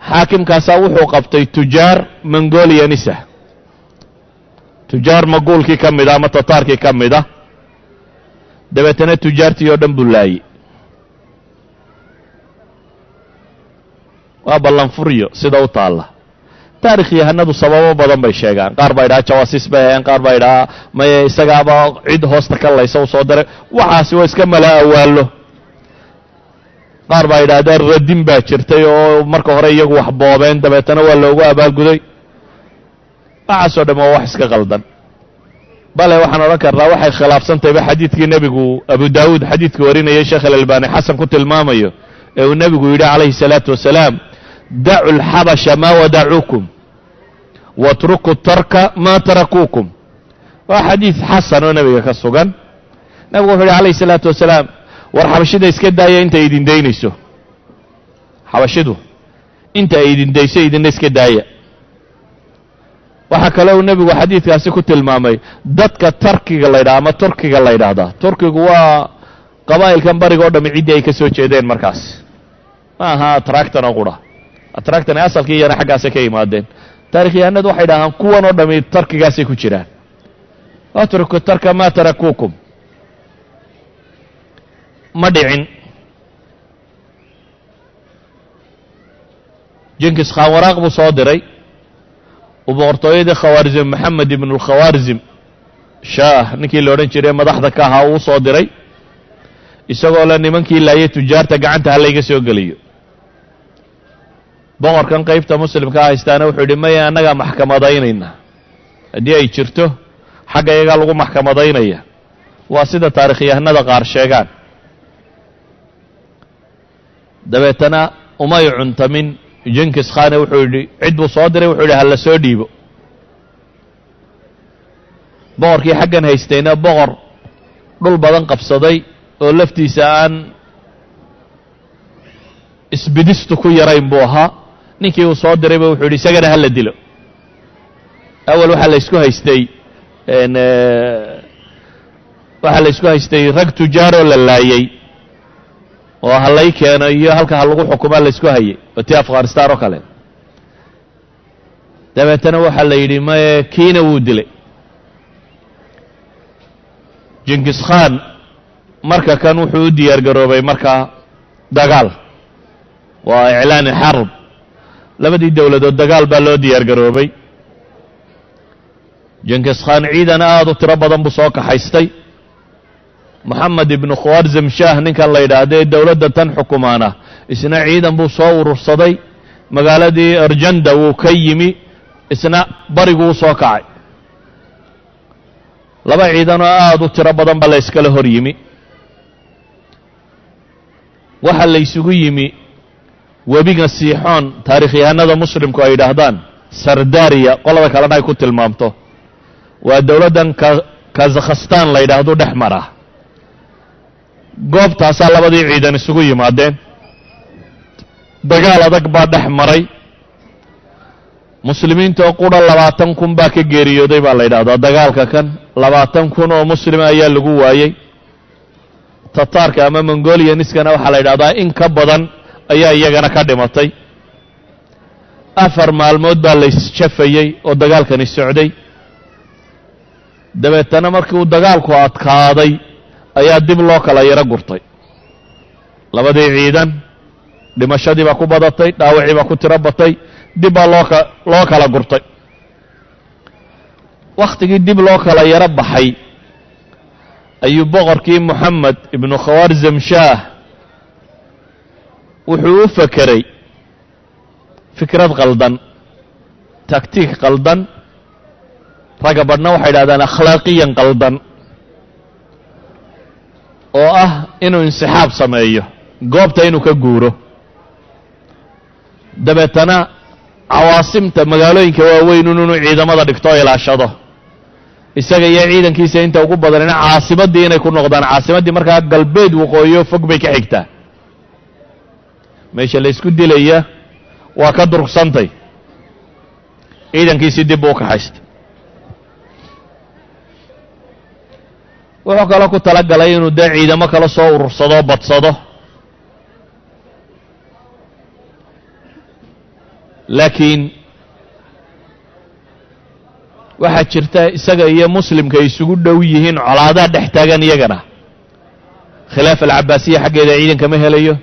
Xaakimkaasaa wuxuu qabtay tujaar Mongolianisa, tujaar maguulkii ka mida ama Tataarkii ka mid a. Dabeetana tujaartii oo dhan buu laayey. Waa ballanfuryo sida u taalla. Taarikh yahanadu sababo badan bay sheegaan. Qaar baa idhaha jawaasiis bay hayeen, qaar baa idhaha maye, isagaaba cid hoosta ka laysa u soo diray. Waxaasi waa iska mala awaallo. Qaar baa yidhahdeen radin baa jirtay oo marka hore iyagu wax boobeen, dabeetana waa loogu abaalguday. Waxaasoo dham waa wax iska qaldan. Bale waxaan odhan karnaa waxay khilaafsantayba xadiidkii nebigu, Abu Daawuud xadiidka warinayay, Sheekh Alalbani xasan ku tilmaamayo, ee uu nebigu yidhi calayhi الsalaatu wasalaam: "Dacu lxabasha maa wadacuukum watruku tarka maa tarakuukum." Waa xadiid xasan oo nebiga ka sugan. Nebigu wuxu yidhi calayhi الsalaatu wasalaam: "War xabashida iska daaya inta idin daynayso, xabashidu inta ay idin dayso idinna iska daaya." Waxaa kale uu nebigu xadiidkaasi ku tilmaamay dadka Tarkiga la ydhaha ama Turkiga la yidhaahdaa. Turkigu waa qabaa'ilkan bariga o dhami ciddii ay ka soo jeedeen markaas, ma aha Atractan oo qura. Atractan asalkii iyana xaggaasay ka yimaadeen. Taarikhyahanadu waxay dhahaan kuwan oo dhami Tarkigaasay ku jiraan. "Atruku tarka maa tarakuukum." Ma dhicin. Jinkis Khaan waraaq buu soo diray uu boqortooyadii Khawaarzim, Maxamed ibnu Alkhawaarzim Shaah ninkii la odhan jiray madaxda ka ahaa, uu soo diray isagoo le nimankii laayay tujaarta gacanta ha layga soo geliyo. Boqorkan qaybta muslimkaa haystaana wuxuu yidhi: "Maya, annagaa maxkamadaynayna, haddii ay jirto xagga iyagaa lagu maxkamadaynaya." Waa sida taarikhyahanada qaar sheegaan. Dabeetana umay cuntamin Jinkis Khane, wuxuu yidhi, cid buu soo diray, wuxuu yidhi hala soo dhiibo. Boqorkii xaggan haystayna boqor dhul badan qabsaday oo laftiisa aan isbidistu ku yarayn buu ahaa. Ninkii uu soo dirayba wuxuu yidhi isagana hala dilo. Awal waxaa la isku haystay, waxaa la isku haystay rag tujaaroo la laayey oo halay keeno iyo halka ha lagu xukumaa la isku hayay, oo tii Afghanistan oo kale. Dabeetana waxaa la yidhi maye, kiina wuu dilay Jinkis Khan. Marka kan wuxuu u diyaar garoobay markaa dagaal, waa iclaani xarb. Labadii dowladood dagaal baa loo diyaar garoobay. Jinkis Khan ciidan aada u tiro badan buu soo kaxaystay. Moxamed ibnu Khwarzam Shah ninkan la yidhaahda ee dowladda tan xukumaana isna ciidan buu soo urursaday. Magaaladii Arjanda wuu ka yimi, isna bariguu soo kacay. Laba ciidanoo aada u tiro badan ba la iskala hor yimi. Waxaa la isugu yimi webiga Siixoon, taarikhyahanada muslimku ay yidhaahdaan Sardaariya, qolada kalena ay ku tilmaamto waa dowladdan Kazakhstan la yidhaahdo dhex mara. Goobtaasaa labadii ciidan isugu yimaadeen. Dagaal adag baa dhex maray. Muslimiinta oo qura 20,000 baa ka geeriyooday baa la yidhahdaa. Dagaalka kan 20,000 oo muslima ayaa lagu waayey. Tataarka ama Mongolianiskana waxaa la yidhahdaa in ka badan ayaa iyagana ka dhimatay. 4 maalmood baa la isjafayey oo dagaalkani socday. Dabeetana markii uu dagaalku adkaaday ayaa dib loo kala yaro gurtay labadii ciidan. Dhimashadii baa ku badatay, dhaawacii baa ku tiro batay, dib baa loo kala gurtay. Wakhtigii dib loo kala yaro baxay ayuu boqorkii Moxamed ibnu Khawarzam Shaah wuxuu u fakeray fikrad qaldan, taktiik qaldan, ragga badhna waxay idhahdaan akhlaaqiyan qaldan, oo ah inuu insixaab sameeyo, goobta inuu ka guuro, dabeetana cawaasimta magaalooyinka waaweyn inuu ciidamada dhigto o ilaashado, isaga iyo ciidankiisa inta ugu badanina caasimaddii inay ku noqdaan. Caasimaddii markaa galbeed waqooyiyo fog bay ka xigtaa, meesha la isku dilaya waa ka durgsantay. Ciidankiisii dib buu u kaxaystay. Wuxuu kaloo ku tala galay inuu dee ciidamo kale soo urursado, badsado. Laakiin waxaa jirta isaga iyo muslimka ay isugu dhow yihiin colaadaa dhex taagan iyagana. Khilaafa alcabaasiya xaggeeda ciidan kama helayo,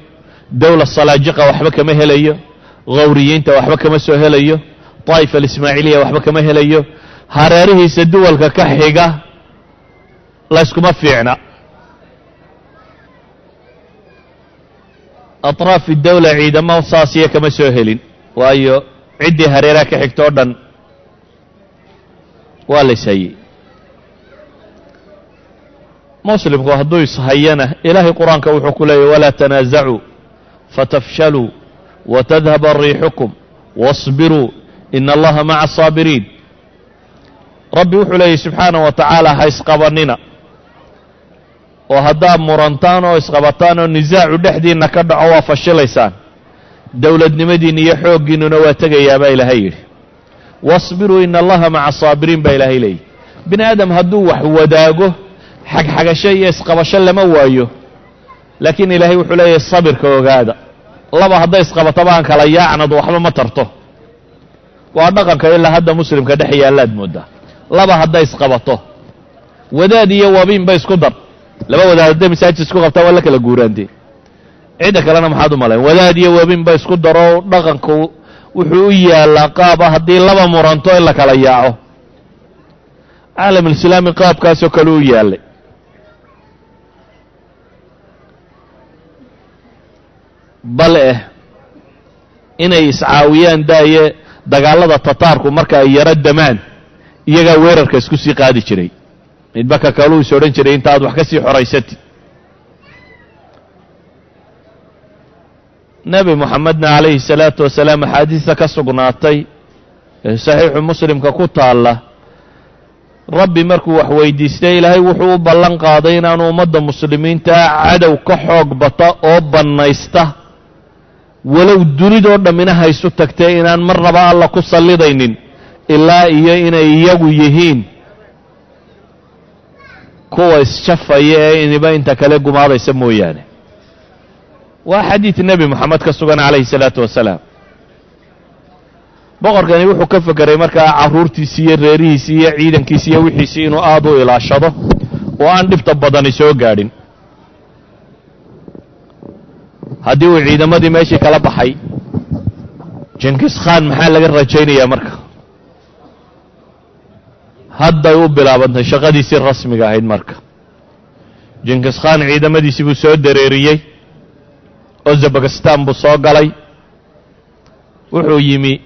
dowla salaajiqa waxba kama helayo, khawriyiinta waxba kama soo helayo, daa'ifa alismaaciiliya waxba kama helayo. Hareerihiisa duwalka ka xiga layskuma fiicna. Atraafi dawla ciidamo saasiya kama soo helin, waayo ciddii hareeraha ka xigta oo dhan waa la ishayey. Muslimku hadduu ishayana Ilaahay qur-aanka wuxuu ku leeyahy: walaa tanaasacuu fatafshaluu watadhaba riixukum wasbiruu ina Allaha maca asaabiriin. Rabbi wuxuu leeyahy subxaanaه wa tacaala: ha isqabanina, oo haddaad murantaan oo isqabataan oo nisaacu dhexdiinna ka dhaco waa fashilaysaan, dowladnimadiinna iyo xooggiinnuna waa tegayaa baa Ilaahay yidhi. Wasbiruu ina Allaha maca asaabiriin baa Ilaahay leeyahy. Bini aadam hadduu wax wadaago xagxagasho iyo isqabasho lama waayo, laakiin Ilaahay wuxuu leeyahay: sabirka ogaada. Laba hadday isqabataba aan kala yaacnadu waxba ma tarto. Waa dhaqanka ilaa hadda muslimka dhex yaallaad moodaa. Laba hadday isqabato, wadaad iyo wabiinba isku dar, laba wadaad hadday masaajid isku qabtaa waa la kala guuraantee, cidda kalena maxaad u malayn? Wadaad iyo wabiinba isku daro, dhaqanku wuxuu u yaallaa qaaba haddii laba muranto in la kala yaaco. Caalamulislaami qaabkaasoo kale u yaallay. Bal eh inay iscaawiyaan daaye, dagaalada Tataarku marka ay yaro damaan iyagaa weerarka isku sii qaadi jiray, midba ka kaluu is odhan jiray inta aad wax ka sii xoraysatid. Nebi Moxamedna calayhi salaatu wasalaam axaadiista ka sugnaatay ee saxiixu Muslimka ku taalla, Rabbi markuu wax weydiistay, Ilaahay wuxuu u ballan qaaday inaanu ummadda muslimiintaa cadow ka xoog bata oo bannaysta, walow dunidoo dhammina haysu tagtee, inaan marnaba Alla ku sallidaynin ilaa iyo inay iyagu yihiin kuwa isjafaya ee iniba inta kale gumaadaysa mooyaane. Waa xadiid Nebi Moxamed ka sugan calayhi salaatu wasalaam. Boqorkani wuxuu ka fekeray markaa carruurtiisii iyo reerihiisii iyo ciidankiisi iyo wixiisii inuu aada u ilaashado oo aan dhibta badani soo gaadhin. Haddii uu ciidamadii meeshii kala baxay Jenkis Khan, maxaa laga rajaynayaa marka? Hadday u bilaabantay shaqadiisii rasmiga ahayd. Marka Jenkis Khan ciidamadiisii buu soo dareeriyey, Uzbekistan buu soo galay, wuxuu yimi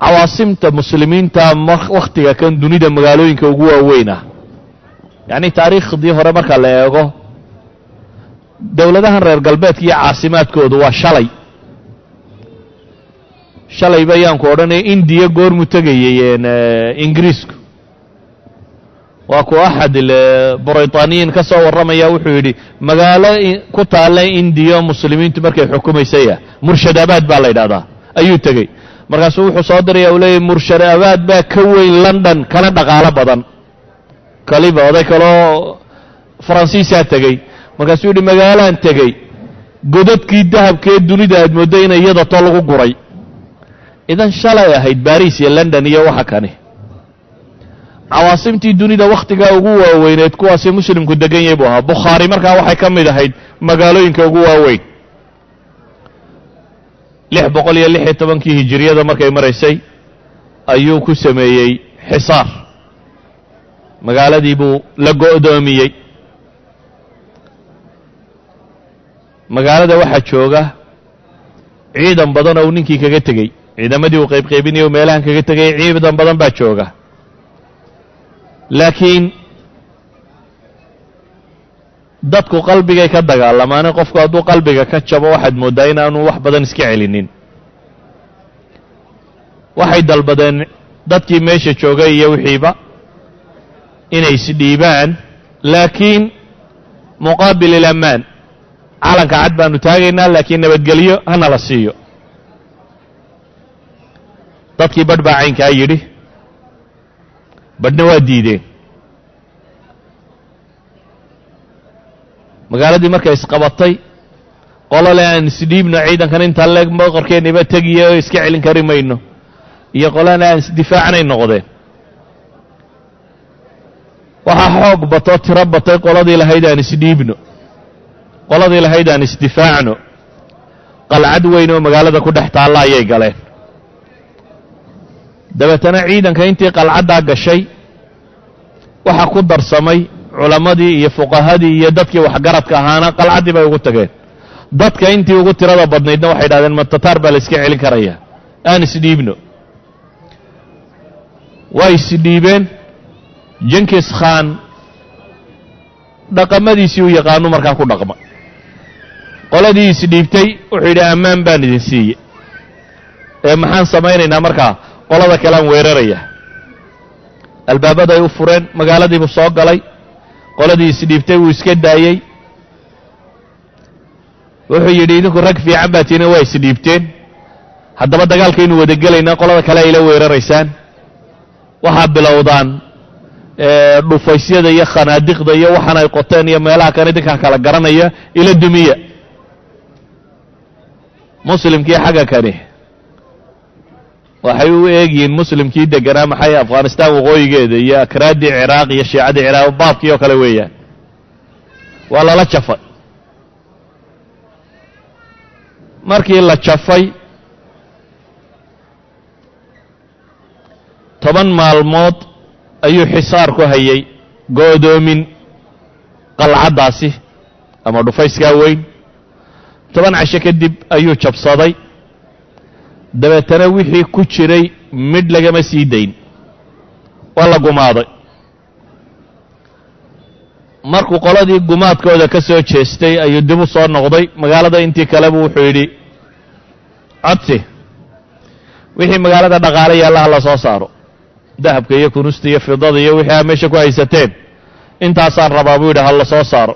cawaasimta muslimiinta wakhtiga kan dunida magaalooyinka ugu waaweyn ah. Yacni taariikhdii hore marka la eego, dowladahan reer galbeedka iyo caasimaadkoodu waa shalay shalay bayaan ku odhanaya. Indiya goormuu tegayey Ingiriisku? Waa ku axad Braytaaniyiin ka soo warramaya, wuxuu yidhi magaalo ku taalla Indiya muslimiintu markay xukumaysaya, Murshadabaad baa la yidhahdaa, ayuu tegey. Markaasuu wuxuu soo diraya, uu leeyahy, Murshadabaad baa ka weyn London kana dhaqaalo badan. Kaliba oday kaloo Faransiisaa tegey, markaasuu yidhi magaalaan tegey godadkii dahabkee dunida aad mooddo inay iyada to lagu guray. Idan shalay ahayd Baris iyo London iyo waxa kani cawaasimtii dunida wakhtigaa ugu waaweyneed, kuwaasi muslimku degan yahay buu ahaa. Bukhaari markaa waxay ka mid ahayd magaalooyinka ugu waaweyn. 616-kii hijiriyada markay maraysay ayuu ku sameeyey xisaar, magaaladii buu la go'doomiyey. Magaalada waxaa jooga ciidan badan oo uu ninkii kaga tegey, ciidamadii uu qaybqaybinayay u meelahan kaga tegay, ciidan badan baa jooga. Laakiin dadku qalbigay ka dagaalamaane, qofku hadduu qalbiga ka jabo waxaad mooddaa inaanu wax badan iska celinin. Waxay dalbadeen dadkii meesha joogay iyo wixiiba inay isdhiibaan, laakiin muqaabil ilamaan calanka cad baanu taagaynaa, laakiin nabadgelyo hana la siiyo. Dadkii badh baa caynkaa yidhi, badhna waa diideen. Magaaladii markay isqabatay, qolole aan isdhiibno, ciidankan intaa leeg boqorkeeniba tegiya oo iska celin kari mayno, iyo qolana aan isdifaacnay noqdeen. Waxaa xoog batoo tiro batay qoladii lahayd aan isdhiibno, qoladii lahayd aan isdifaacno. Qalcad weyn oo magaalada ku dhex taalla ayay galeen. Dabeetana ciidanka intii qalcaddaa gashay waxaa ku darsamay culammadii iyo fuqahadii iyo dadkii waxgaradka ahaana, qalcaddii bay ugu tageen. Dadka intii ugu tirada badnaydna waxay idhahdeen, ma Tataar baa la iska celin karaya? Aan isdhiibno. Waa isdhiibeen. Jenkis Khan dhaqamadiisii u yaqaanu markaa ku dhaqma. Qoladii isdhiibtay wuxuu yidhi, ammaan baan idin siiyey, ee maxaan samaynaynaa markaa? Qolada kalean weeraraya. Albaabaday u fureen, magaaladiibuu soo galay, qoladii isdhiibtay wuu iska daayey. Wuxuu yidhi, idinku rag fiican baa tiina, waa isdhiibteen, haddaba dagaalkaynu wada gelaynaa, qolada kale ayla weeraraysaan. Waxaa bilowdaan dhufaysyada iyo khanaadiqda iyo waxaan ay qoteen iyo meelaha kan idinkaa kala garanaya, ila dumiya. Muslimkii xagga kani waxay u eegyihiin muslimkii deganaa maxay Afghanistan waqooyigeeda iyo akraaddii Ciraaq iyo shiicadii Ciraaq, baabkii oo kale weeyaan, waa lala jafay. Markii la jafay 10 maalmood ayuu xisaar ku hayay, go'doomin qalcaddaasi ama dhufayskaa weyn. 10 casho kadib ayuu jabsaday. Dabeetana wixii ku jiray midh lagama sii dayn, waa la gumaaday. Markuu qoladii gumaadkooda ka soo jeestay ayuu dib u soo noqday magaalada. Intii kalebu wuxuu yidhi, codsi, wixii magaalada dhaqaale yaalla ha la soo saaro. Dahabka iyo kunusta iyo fidada iyo wixii aa meesha ku haysateen intaasaan rabaa buu yidhi, ha la soo saaro.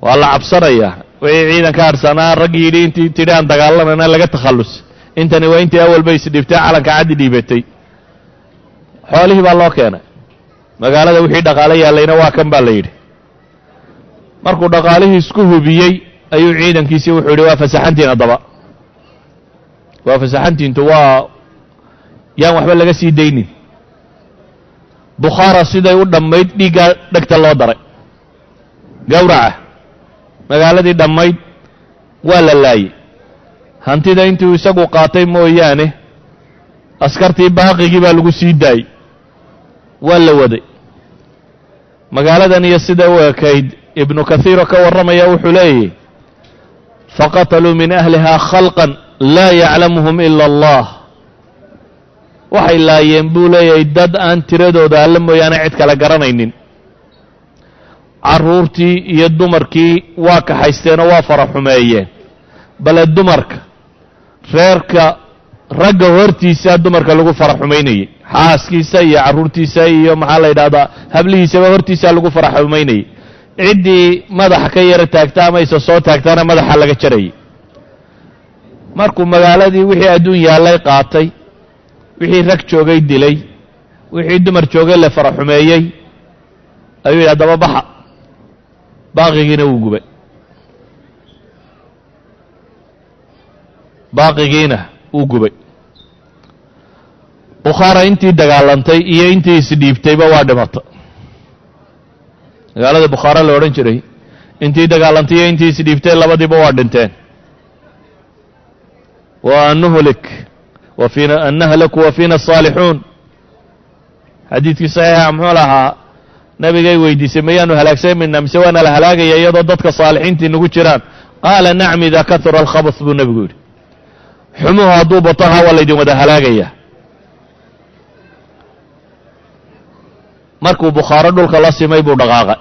Waa la cabsanayaa. Wixii ciidanka harsanaa raggii yidhi intii tidhi aan dagaalamana laga takhallus, intani waa intii awalba isdhiibtay calanka caddi dhiibatay. Xoolihii baa loo keenay, magaalada wixii dhaqaale yaallayna waa kan baa la yidhi. Markuu dhaqaalihii isku hubiyey ayuu ciidankiisii wuxuu yidhi, waa fasaxantiin, haddaba waa fasaxantiintu, waa yaan waxba laga sii daynin. Bukhaara siday u dhammayd dhiiggaa dhegta loo daray, gawraca magaaladii dhammayd waa la laayey. Hantida intuu isagu qaatay mooyaane askartii baaqigii baa lagu sii daayey, waa la waday magaaladan. Iyo sida u ekayd Ibnu Kathiiroo ka warramaya wuxuu leeyahy, faqataluu min ahlihaa khalqan laa yaclamuhum ila Allah. Waxay laayeen buu leeyahay dad aan tiradooda alle mooyaane cid kale garanaynin. Carruurtii iyo dumarkii waa kaxaysteenoo waa fara xumeeyeen, bale dumarka reerka ragga hortiisa dumarka lagu fara xumaynayey, xaaskiisa iyo carruurtiisa iyo maxaa la yidhahdaa hablihiisaba hortiisa lagu fara xumaynayey. Ciddii madaxa ka yara taagta ama isa soo taagtaana madaxa laga jarayay. Markuu magaaladii wixii adduun yaallay qaatay, wixii rag joogay dilay, wixii dumar joogay la fara xumeeyey, ayuu yidhi haddaba baxa. Baaqigiina wuu gubay, baaqigiina wuu gubay. Bukhaara intii dagaalantay iyo intii isdhiibtayba waa dhimata. Magaalada Bukhaara la odhan jiray intii dagaalantay iyo intii isdhiibtay labadiiba waa dhinteen. Wa an nuhlik wa fiina an nahlaku wa fiina asaalixuun. Xadiidkii saxiixa muxuu lahaa? Nabigay weydiisay, mayaanu halaagsamayna mise waana la halaagaya iyadoo dadka saalixiintii nagu jiraan? Qaala nacam, idaa kahura alkhabath buu nebigu yidhi. Xumuhu hadduu bato ha waa laydin wada halaagaya. Markuu Bukhaaro dhulka la simay buu dhaqaaqay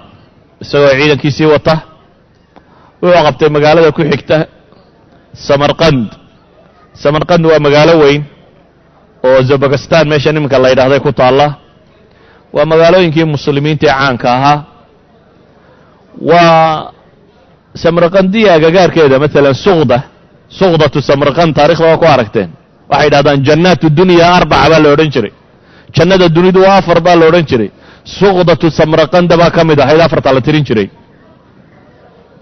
isagoo ciidankiisii wata. Wuxuu qabtay magaalada ku xigta, Samarqand. Samarqand waa magaalo weyn oo Zabakistan meeshan iminka la yidhahday ku taalla. Waa magaalooyinkii muslimiinta ee caanka ahaa. Waa Samarqandiya agagaarkeeda, maalan suqda, suqdatu Samarqand taarikhda waa ku aragteen. Waxay yidhahdaan jannaatu dunya arbaca baa la odhan jiray, jannada dunidu waa afar baa la odhan jiray. Suqdatu Samarqanda baa ka mid ahayd afarta la tirin jiray.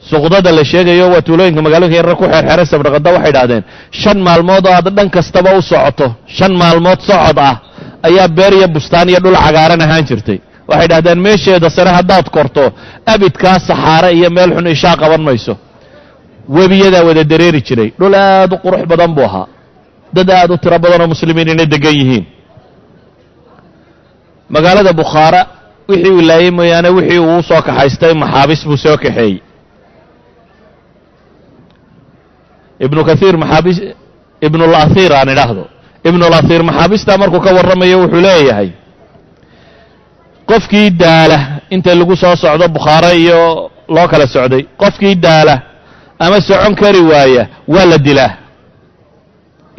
Suqdada la sheegayo waa tuulooyinka magaalooyinka yarar ku xeerxeeray Samarqanda. Waxay idhahdeen 5 maalmood oo aad dhan kastaba u socoto, 5 maalmood socod ah, ayaa beer iyo bustaan iyo dhul cagaaran ahaan jirtay. Waxay idhahdeen meesheeda sare haddaad korto abidkaa saxaare iyo meel xun ishaa qaban mayso. Webiyadaa wada dareeri jiray, dhul aad u qurux badan buu ahaa, dad aad u tiro badan oo muslimiin inay degan yihiin. Magaalada Bukhaara wixii uu laayey mooyaane wixii uu soo kaxaystay maxaabis buu soo kaxeeyey Ibnu Kathiir. Maxaabiis Ibnulahir aan idhaahdo, Ibnulahir maxaabistaa markuu ka warramayo wuxuu leeyahay, qofkii daala inta lagu soo socdo Bukhaare iyo loo kala socday, qofkii daala ama socon kari waaya waa la dilaa,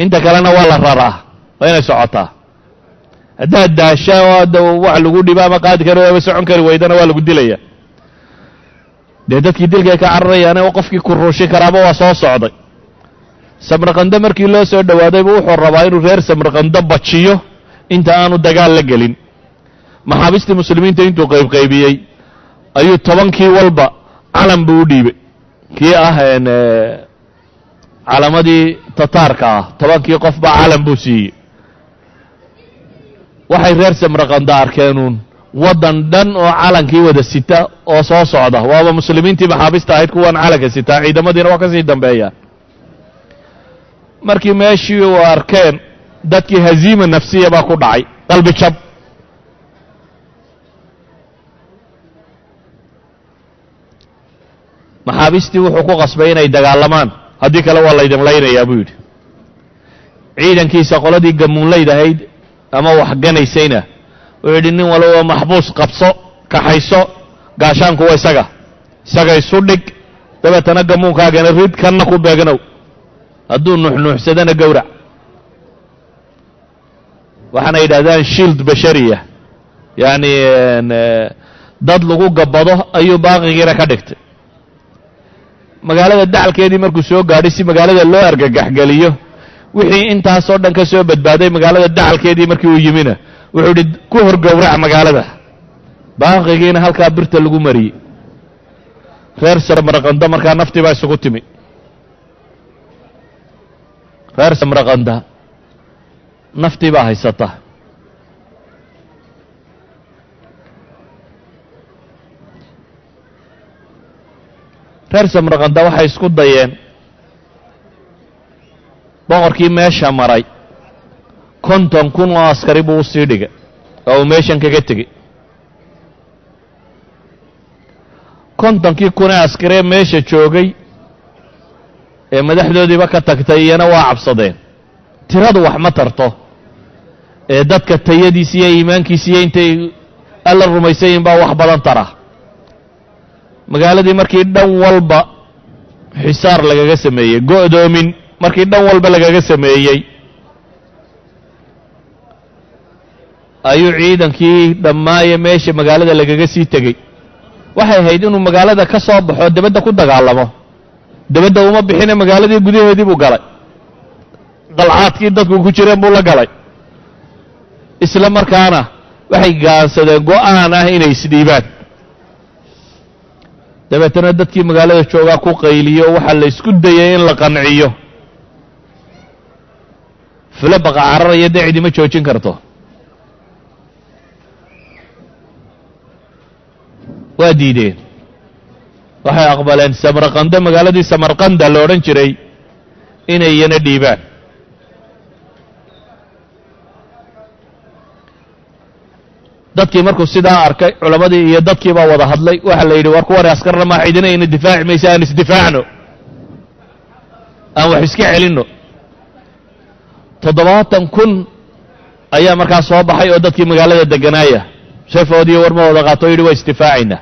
inta kalena waa la raraa. Waa inay socotaa. Haddaad daasha oo adda wax lagu dhibo ama qaadi kari ama socon kari waydana waa lagu dilaya. Dee dadkii dilkay ka cararayaane qofkii kuruushin karaaba waa soo socday. Samarqando markii loo soo dhowaadaybu wuxuu rabaa inuu reer Samarqando bajiyo inta aanu dagaal la gelin. Maxaabiistii muslimiinta intuu qaybqaybiyey ayuu 10kii walba calan buu u dhiibay, kii ah calamadii tataarka ah. 10kii qofba calan buu siiyey. Waxay reer Samarqando arkeenuun waddan dhan oo calankii wada sita oo soo socda. Waaba muslimiintii maxaabiista ahayd kuwan calanka sitaa, ciidamadiina waa ka sii dambeeyaan. Markii meeshii uu arkeen dadkii haziima nafsiya baa ku dhacay, qalbi jab. Maxaabiistii wuxuu ku qasbay inay dagaalamaan, haddii kale waa laydin laynayaa buu yidhi. Ciidankiisa qoladii gamuunlayd ahayd ama waxganaysayna wuxuu yidhi, nin walba maxbuus qabso, kaxayso, gaashaanku waa isaga, isaga isu dhig, dabeetana gamuunkaagana rid, kanna ku beegnow, hadduu nuuxnuuxsadana gowrac. Waxaana yidhahdaan shield bashariya, yacni dad lagu gabbado ayuu baaqigiina ka dhigtay. Magaalada dacalkeedii markuu soo gaadhay, si magaalada loo argagaxgeliyo, wixii intaasoo dhan ka soo badbaaday magaalada dacalkeedii markii uu yimina, wuxuu idhi ku horgowrac magaalada, baaqigiina halkaa birta lagu mariyey. Reer Samarqanda markaa naftii baa isugu timi. Reer Samarqanda naftii baa haysata. Reer Samarqanda waxay isku dayeen boqorkii meesha maray 50,000 oo askari buu usii dhigay oo uu meeshan kaga tegey. 50kii kun ee askaree meesha joogay ee madaxdoodiiba ka tagtay iyana waa cabsadeen. Tiradu wax ma tarto ee dadka tayadiisa iyo iimaankiisa iyo intay Alla rumaysayin baa wax badan tara. Magaaladii markii dhan walba xisaar lagaga sameeyey, go'doomin markii dhan walba lagaga sameeyey, ayuu ciidankii dhammaaye meesha magaalada lagaga sii tegey. Waxay ahayd inuu magaalada ka soo baxo, debadda ku dagaalamo. Debadda uma bixine, magaaladii gudaheedii buu galay, qalcaadkii dadku ku jireen buu la galay. Isla markaana waxay gaansadeen go'aan ah inay isdhiibaan. Dabeetana dadkii magaalada joogaa ku qayliyo, waxaa la isku dayay in la qanciyo. Filo baqa cararaya dee cidima joojin karto. Waa diideen, waxay aqbaleen Samarqanda, magaaladii Samarqanda la odhan jiray, inay iyana dhiibaan. Dadkii markuu sidaa arkay, culammadii iyo dadkii baa wada hadlay. Waxaa la yidhi, war kuwani askarna maa, cidina ina difaaci maysa, aan isdifaacno, aan wax iska celinno. 70,000 ayaa markaa soo baxay oo dadkii magaalada deganaaya, seefoodiiyo warma wada qaato o yidhi, waa isdifaacaynaa.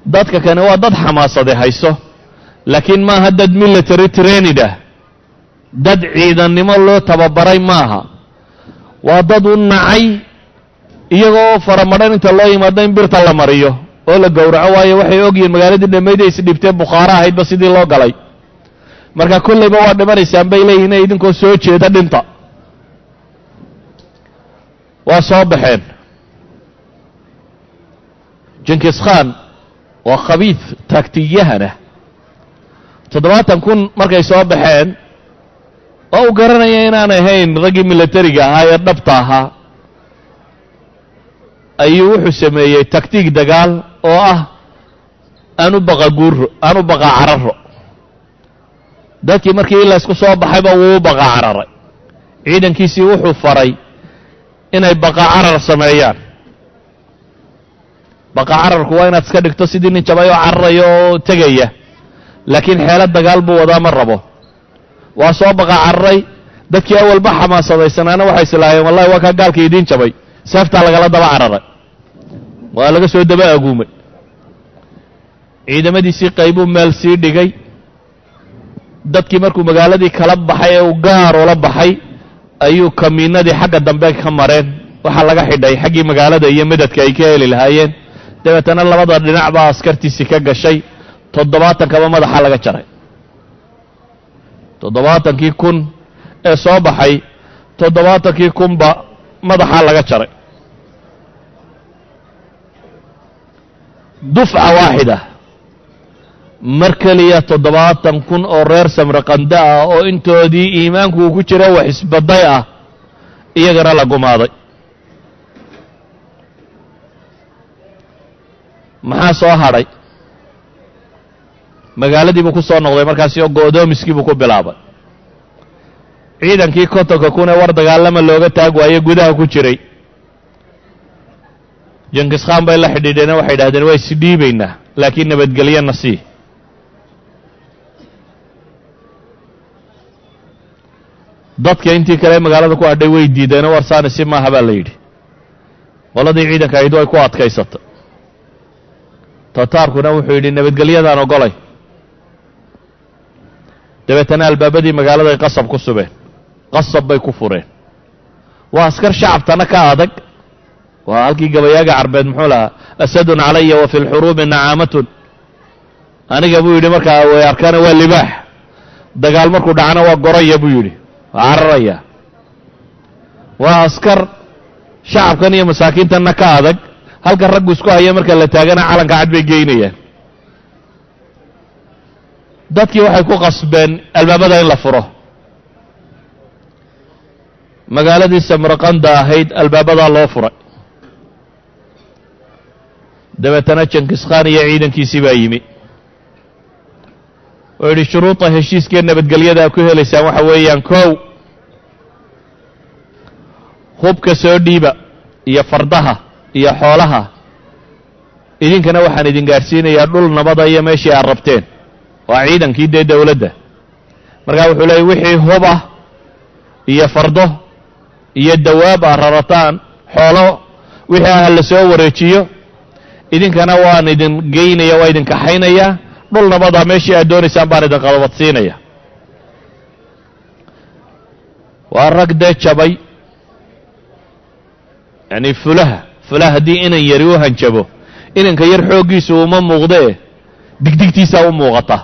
Dadka kani waa dad xamaasade hayso, laakiin maaha dad military trained ah, dad ciidannimo loo tababaray maaha. Waa dad u nacay iyagoo faramadhan inta loo yimaado in birta la mariyo oo la gowraco, waayo waxay ogyihiin magaaladii dhammayd ay isdhibtee Bukhaaro ahaydba sidii loo galay. Marka kollayba waa dhimanaysaan bay leeyihin, idinkoo soo jeeda dhinta. Waa soo baxeen. Jinkis Khan waa khabiid taagtiyahana. 70,000 markay soo baxeen, oo uu garanaya inaan ahayn raggii militariga ahaa ee dhabta ahaa, ayuu wuxuu sameeyey taktiig dagaal oo ah aan u baqa guuro, aan u baqa cararo. Dadkii markii laysku soo baxayba wuu u baqa cararay. Ciidankiisii wuxuu faray inay baqa carar sameeyaan. Baqa cararku waa inaad iska dhigto sidii nin jabay oo cararaya oo tegaya, laakiin xeelo dagaal buu wadaa, ma rabo. Waa soo baqa cararay. Dadkii awalba xamaasadaysanaana waxay islaahayeen, wallahi waa kaa gaalka idiin jabay. Seeftaa lagala daba cararay, waa laga soo daba aguumay. Ciidamadiisii qaybuu meel sii dhigay. Dadkii markuu magaaladii kala baxay ee uu gaar ula baxay, ayuu kamiinadii xagga dambe ka mareen. Waxaa laga xidhay xaggii magaalada iyo madadka ay ka heli lahaayeen. Dabeetana labada dhinac baa askartiisii ka gashay, 70kaba madaxa laga jaray. 70kii kun ee soo baxay, 70kii kunba madaxaa laga jaray, dufca waaxida, mar keliya. 70,000 oo reer Samraqanda ah oo intoodii iimaanku uu ku jira wax isbaday ah, iyagana la gumaaday. Maxaa soo hadhay? Magaaladii buu ku soo noqday markaasi oo go'doomiskii buu ku bilaabay. Ciidankii 50ka kun ee war dagaalama looga taag waaye gudaha ku jiray, Jinkis Khan bay la xidhiidheene. Waxay idhahdeen, waa isdhiibaynaa, laakiin nabadgelyana sii. Dadka intii kale magaalada ku hadhay way diideenoo, war saani si maaha baa la yidhi. Qoladii ciidanka ahayd way ku adkaysatay. Tataarkuna wuxuu yidhi, nabadgelyadaan ogolay. Dabeetana albaabadii magaaladay qasab ku subeen, qasab bay ku fureen. Waa askar shacabtana ka adag. Waa halkii gabayaaga carbeed muxuu lahaa, asadun calaya wa fi lxuruubi nacaamatun. Aniga buu yidhi markaa way arkaana waa libaax, dagaal markuu dhacana waa goraya buu yidhi, waa cararaya. Waa askar shacabkan iyo masaakiintanna ka adag. Halka raggu isku haya marka la taagana calanka cad bay geynayaan. Dadkii waxay ku qasbeen albaabada in la furo. Magaaladii Samarqanda ahayd albaabadaa loo furay. Dabeetana Jankiskhan iyo ciidankiisii baa yimi oo yidhi, shuruuda heshiiskee nabadgelyada ku helaysaan waxa weeyaan: kow, hubka soo dhiiba iyo fardaha iyo xoolaha, idinkana waxaan idin gaadhsiinayaa dhul nabada iyo meeshii aad rabteen. Waa ciidankii dee dowladda. Markaa wuxuu leeyay, wixii hub ah iyo fardo iyo dawaab aad rarataan, xoolo wixii ah la soo wareejiyo, idinkana waan idin geynaya, waa idin kaxaynayaa, dhul nabada meeshii aad doonaysaan baan idin qabadsiinaya. Waa rag dee jabay, yacni fulaha fulaha haddii inan yari u hanjabo, inanka yar xooggiisu uma muuqdee, digdigtiisaa u muuqata.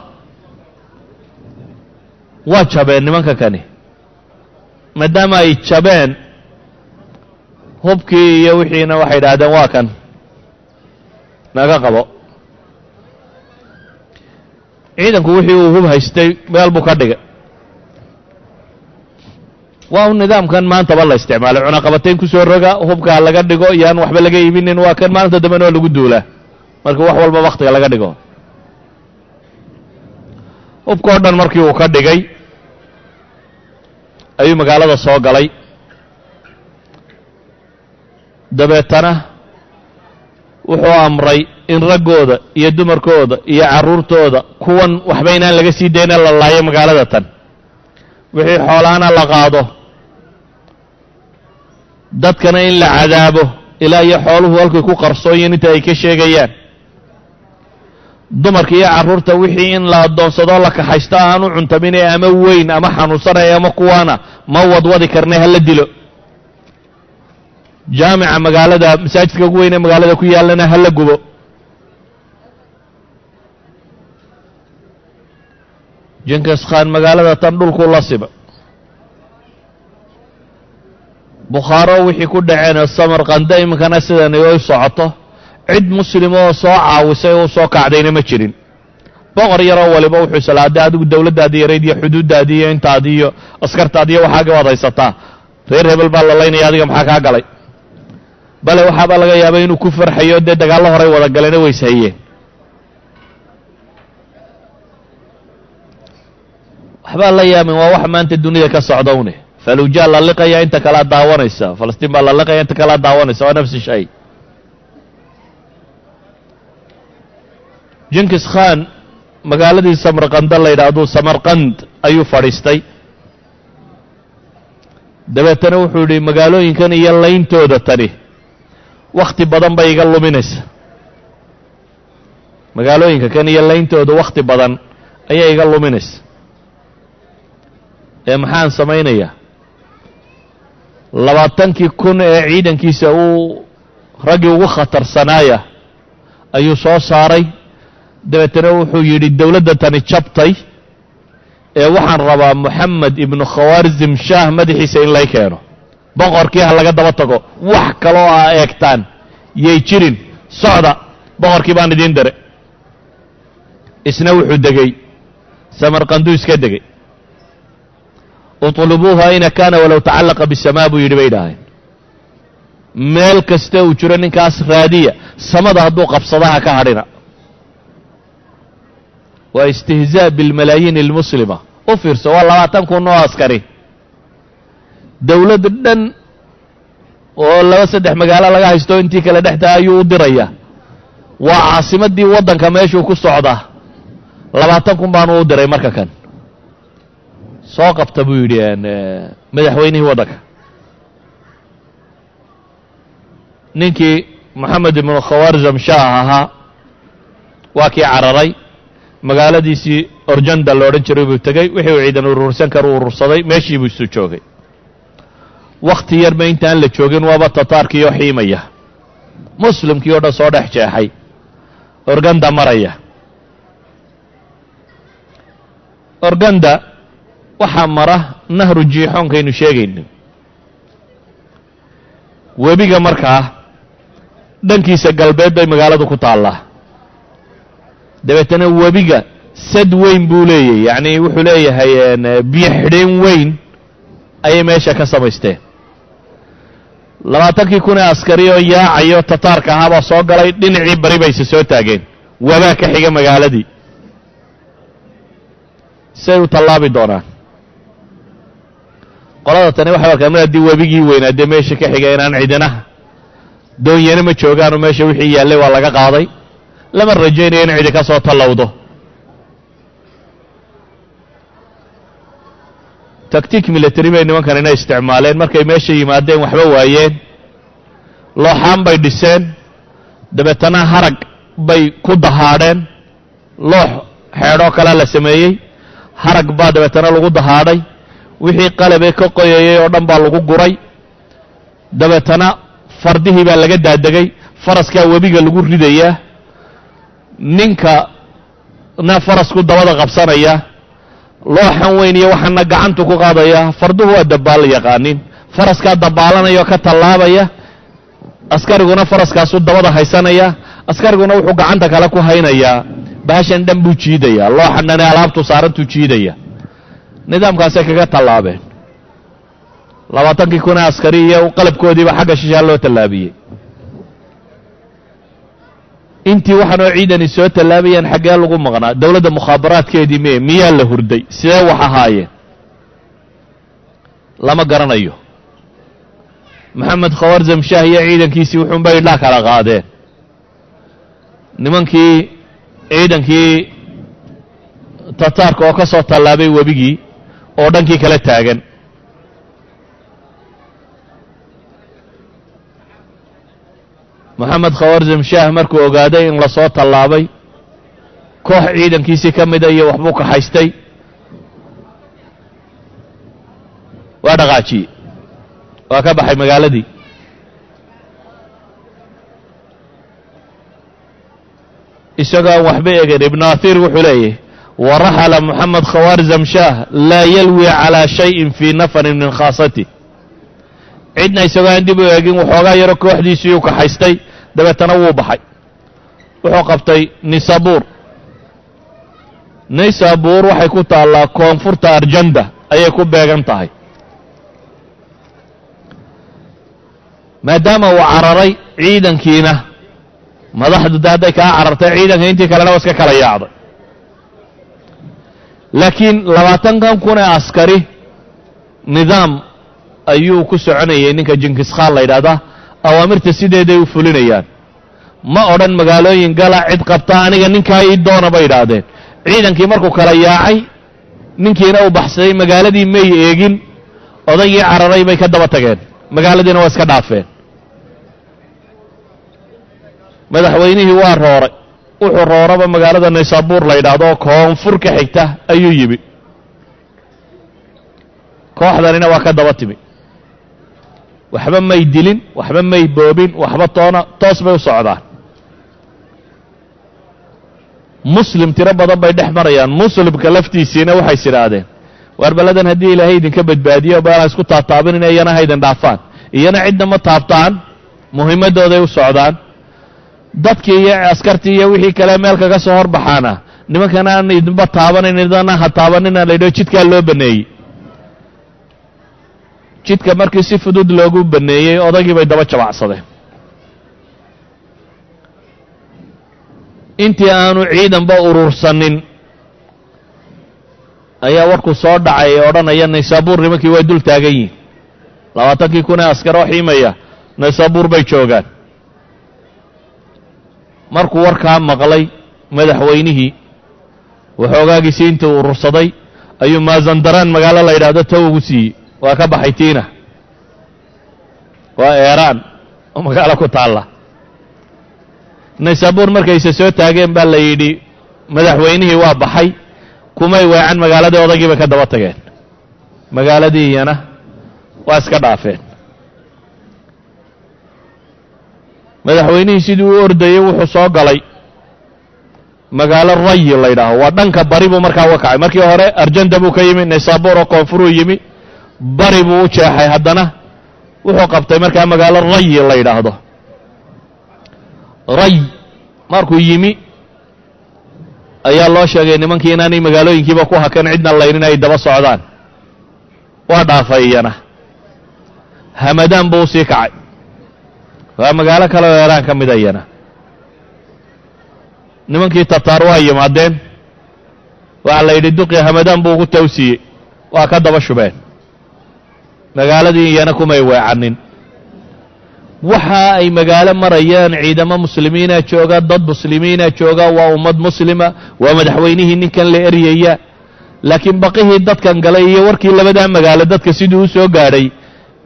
Waa jabeen nimanka kani. Maadaama ay jabeen, hubkii iyo wixiina waxay idhaahdeen, waa kan, naga qabo. Ciidanku wixii uu hub haystay meel buu ka dhigay. Waa un nidaamkan maantaba la isticmaalay, cunaqabatayn kusoo roga, hubkaa laga dhigo, yaan waxba laga iibinin. Waa kan maalinta dambena waa lagu duulaa marka wax walba waktiga laga dhigo. Hubka o dhan markii uu ka dhigay ayuu magaalada soo galay. Dabeetana wuxuu amray in raggooda iyo dumarkooda iyo carruurtooda kuwan waxba inaan laga sii dayna, la laayo magaalada tan, wixii xoolaana la qaado, dadkana in la cadaabo ilaa iyo xooluhu halkay ku qarsoonyiin inta ay ka sheegayaan, dumarka iyo carruurta wixii in la addoonsadoo la kaxaysto aanu cuntaminee ama weyn ama xanuunsanaya ama kuwaana ma wadwadi karnay, hala dilo. Jaamica magaalada, masaajidka ugu weyn ee magaalada ku yaallana hala gubo. Jinkis Khan magaalada tan dhulkuu la siba. Bukhaaro wixii ku dhaceen, Samarqanda iminkana sidani u socoto, cid muslim oo soo caawisay oo soo kacdayna ma jirin. Boqor yaroo waliba wuxuu islaa, adigu dowladdaadii yarayd iyo xuduuddaadii iyo intaadii iyo askartaadi iyo waxaaga waad haysataa, reer hebel baa la laynaya, adiga maxaa kaa galay? Bale waxaabaa laga yaabay inuu ku farxayo, dee dagaallo horay wada galeena ways hayeen. Waxbaa la yaamin, waa wax maanta dunida ka socda une. Falujaa la liqaya, inta kalea daawanaysa. Falastiin baa la liqaya, inta kalea daawanaysa. Waa nafsi shay. Jinkis Khan magaaladii Samarqanda la yidhaahdo, Samarqand, ayuu fadhiistay. Dabeetana wuxuu yidhi, magaalooyinkan iyo layntooda tani wakhti badan bay iga luminaysa, magaalooyinka kan iyo layntooda wakhti badan ayay iga luminaysa, ee maxaan samaynayaa? 20,000 ee ciidankiisa uu raggii ugu khatarsanaaya ayuu soo saaray. Dabeetana wuxuu yidhi, dowladda tani jabtay ee waxaan rabaa Moxamed ibnu Khawaarizim Shaah madaxiisa in lay keeno, boqorkii ha laga daba tago, wax kaloo aa eegtaan yay jirin, socda, boqorkii baan idiin diray. Isna wuxuu degey Samarqanduu iska degay. Utlubuuhu ayna kaana walow tacallaqa bisamaa, buu yidhi, bay idhaaheen. Meel kasta uu jiro ninkaas raadiya, samada hadduu qabsadaha ka hadhina. Waa istihzaa bilmalaayiin almuslima. U fiirso, waa 20,000 oo askari, dowlad dhan oo laba saddex magaalo laga haysto intii kale dhextaa ayuu u diraya. Waa caasimaddii waddanka meeshuu ku socdaa. 20,000 baanu u diray. Marka kan soo qabta, buu yidhi madaxweynihii waddanka, ninkii Moxamed ibnu Khawaarzam Shaah ahaa, waa kii cararay. Magaaladiisii Orjanda la odhan jiray buu tegey. Wixii uu ciidan urursan karu urursaday, meeshii buu isu joogay. Wakhti yarba intaan la joogin waaba tataarkiioo xiimaya, muslimkii oo dhan soo dhex jeexay, Organda maraya. Organda waxaa mara nahru jiixoonkaynu sheegayno, webiga markaa dhankiisa galbeed bay magaaladu ku taallaa. Dabeetana webiga sad weyn buu leeyahy, yacni wuxuu leeyahay biyo xidheen weyn ayay meesha ka samaysteen. 20,000 ee askari oo yaacayo tataarka ahaabaa soo galay, dhinacii bari bayse soo taageen, wabaa ka xiga magaaladii, say u tallaabi doonaan. Qolada tani waxay arkaan mar haddii webigii weynaa dee meesha ka xiga inaan cidina doonyana ma joogaano, meesha wixii yaallay waa laga qaaday, lama rajaynayo in cidi ka soo tallowdo. Tactic military bay nimankan ina isticmaaleen. Markay meesha yimaadeen waxba waayeen, looxaan bay dhiseen, dabeetana harag bay ku dahaadheen. Loox xeedhoo kalea la sameeyey, harag baa dabeetana lagu dahaadhay, wixii qalabee ka qoyayay oo dhan baa lagu guray. Dabeetana fardihii baa laga daadegay, faraskaa webiga lagu ridayaa, ninka na farasku dabada qabsanaya, looxan weyn iyo waxaana gacantu ku qaadaya. Farduhu waa dabaal yaqaanin, faraskaa dabaalanaya oo ka tallaabaya, askariguna faraskaasuu dabada haysanaya, askariguna wuxuu gacanta kale ku haynayaa bahashan dhan buu jiidayaa, looxan dhane alaabtu saarantuu jiidaya. Nidaamkaasay kaga tallaabeen. 20,000 ee askari iyo qalabkoodiiba xagga shishaa loo tallaabiyey. Intii waxaanoo ciidani soo tallaabayaan xaggee lagu maqnaa? Dowladda mukhaabaraadkeedii mee miyaa la hurday? Sidee wax ahaayeen lama garanayo. Maxamed Khawarzam Shah iyo ciidankiisii wuxuunbay idhaa kala qaadeen. Nimankii ciidankii tataarka oo ka soo tallaabay webigii oo dhankii kala taagan. Moxamed Khawarzam Shah markuu ogaaday in lasoo tallaabay, koox ciidankiisii ka mida iyo waxbuu kaxaystay, waa dhaqaajiyey, waa ka baxay magaaladii. Isagoo aan waxba egin, Ibnu Athir wuxuu leeyahy: waraxala Moxamed Khawarzam Shah laa yalwi calaa shayin fii nafarin min khaasati. Cidna isagoo aan dib u eegin, waxoogaa yaro kooxdiisiiyuu kaxaystay, dabeetana wuu baxay, wuxuu qabtay Nisabuur. Nisabuur waxay ku taallaa koonfurta Arjanda ayay ku beegan tahay. Maadaama uu cararay ciidankiina, madaxdu de hadday kaa carartay ciidanka intii kalena waa iska kala yaacday. Laakiin 20,000 ee askari nidaam ayuu ku soconayay. Ninka Jinkiskhaan la yidhahdaa awaamirta sideeday u fulinayaan. Ma odhan magaalooyin gala cid qabta, aniga ninkaa ii doona bay yidhaahdeen. Ciidankii markuu kala yaacay, ninkiina uu baxsaday, magaaladii may eegin, odaygii cararay bay ka daba tageen, magaaladiina waa iska dhaafeen. Madaxweynihii waa rooray, wuxuu rooraba magaalada Naysaabuur la yidhaahdo oo koonfur ka xigta ayuu yimi. Kooxdanina waa ka daba timi, waxba may dilin, waxba may boobin, waxba toona, toos bay u socdaan. Muslim tiro badan bay dhex marayaan. Muslimka laftiisiina waxay is idhaahdeen: waar balladan haddii ilaahay idinka badbaadiyo baana isku taataabinina, iyana haydin dhaafaan, iyana cidna ma taabtaan, muhimadooday u socdaan. Dadkii iyo askartii iyo wixii kale meel kaga soo horbaxaana, nimankan aan idinba taabanayn, idana ha taabanina la yidhaho. Jidkaa loo baneeyey. Jidka markii si fudud loogu baneeyey, odaygii bay daba jabacsadeen. Intii aanu ciidanba urursanin ayaa warku soo dhacay ee odhanaya Naysaabuur nimankii way dul taagan yihin. 20,000 ee askar oo xiimaya Naysaabuur bay joogaan. Markuu warkaa maqlay madaxweynihii, waxoogaagiisii intuu urursaday ayuu Maazandaraan magaalo la yidhaahdo tow ugu siiyey, waa ka baxay. Tiina waa Eeraan oo magaalo ku taalla. Naysaabuur markayse soo taageen baa la yidhi madaxweynihii waa baxay. Kumay weecan magaaladii, odaygii bay ka daba tageen, magaaladii iyana waa iska dhaafeen. Madaxweynihii sidii u ordayey wuxuu soo galay magaalo Rayi la ydhaaho, waa dhanka bari buu markaa uga kacay. Markii hore Arjanda buu ka yimi, Naysabur oo koonfuruu yimi, bari buu u jeexay, haddana wuxuu qabtay markaa magaalo Rayi la yidhaahdo. Ray markuu yimi ayaa loo sheegay nimankii inaanay magaalooyinkiiba ku hakan, cidna laynin, ay daba socdaan. Waa dhaafay iyana, Hamadaan buu usii kacay, waa magaalo kale oo Eeraan ka mida iyana. Nimankii Tataar waa yimaadeen, waxaa la yidhi duqii Hamadaan buu ugu tawsiiyey, waa ka daba shubeen magaaladii, iyana kumay weecanin. Waxa ay magaalo marayaan ciidamo muslimiina jooga, dad muslimiina jooga, waa ummad muslima, waa madaxweynihii ninkan la eryaya. Laakiin baqihii dadkan galay iyo warkii labadaa magaalo dadka siduu u soo gaadhay,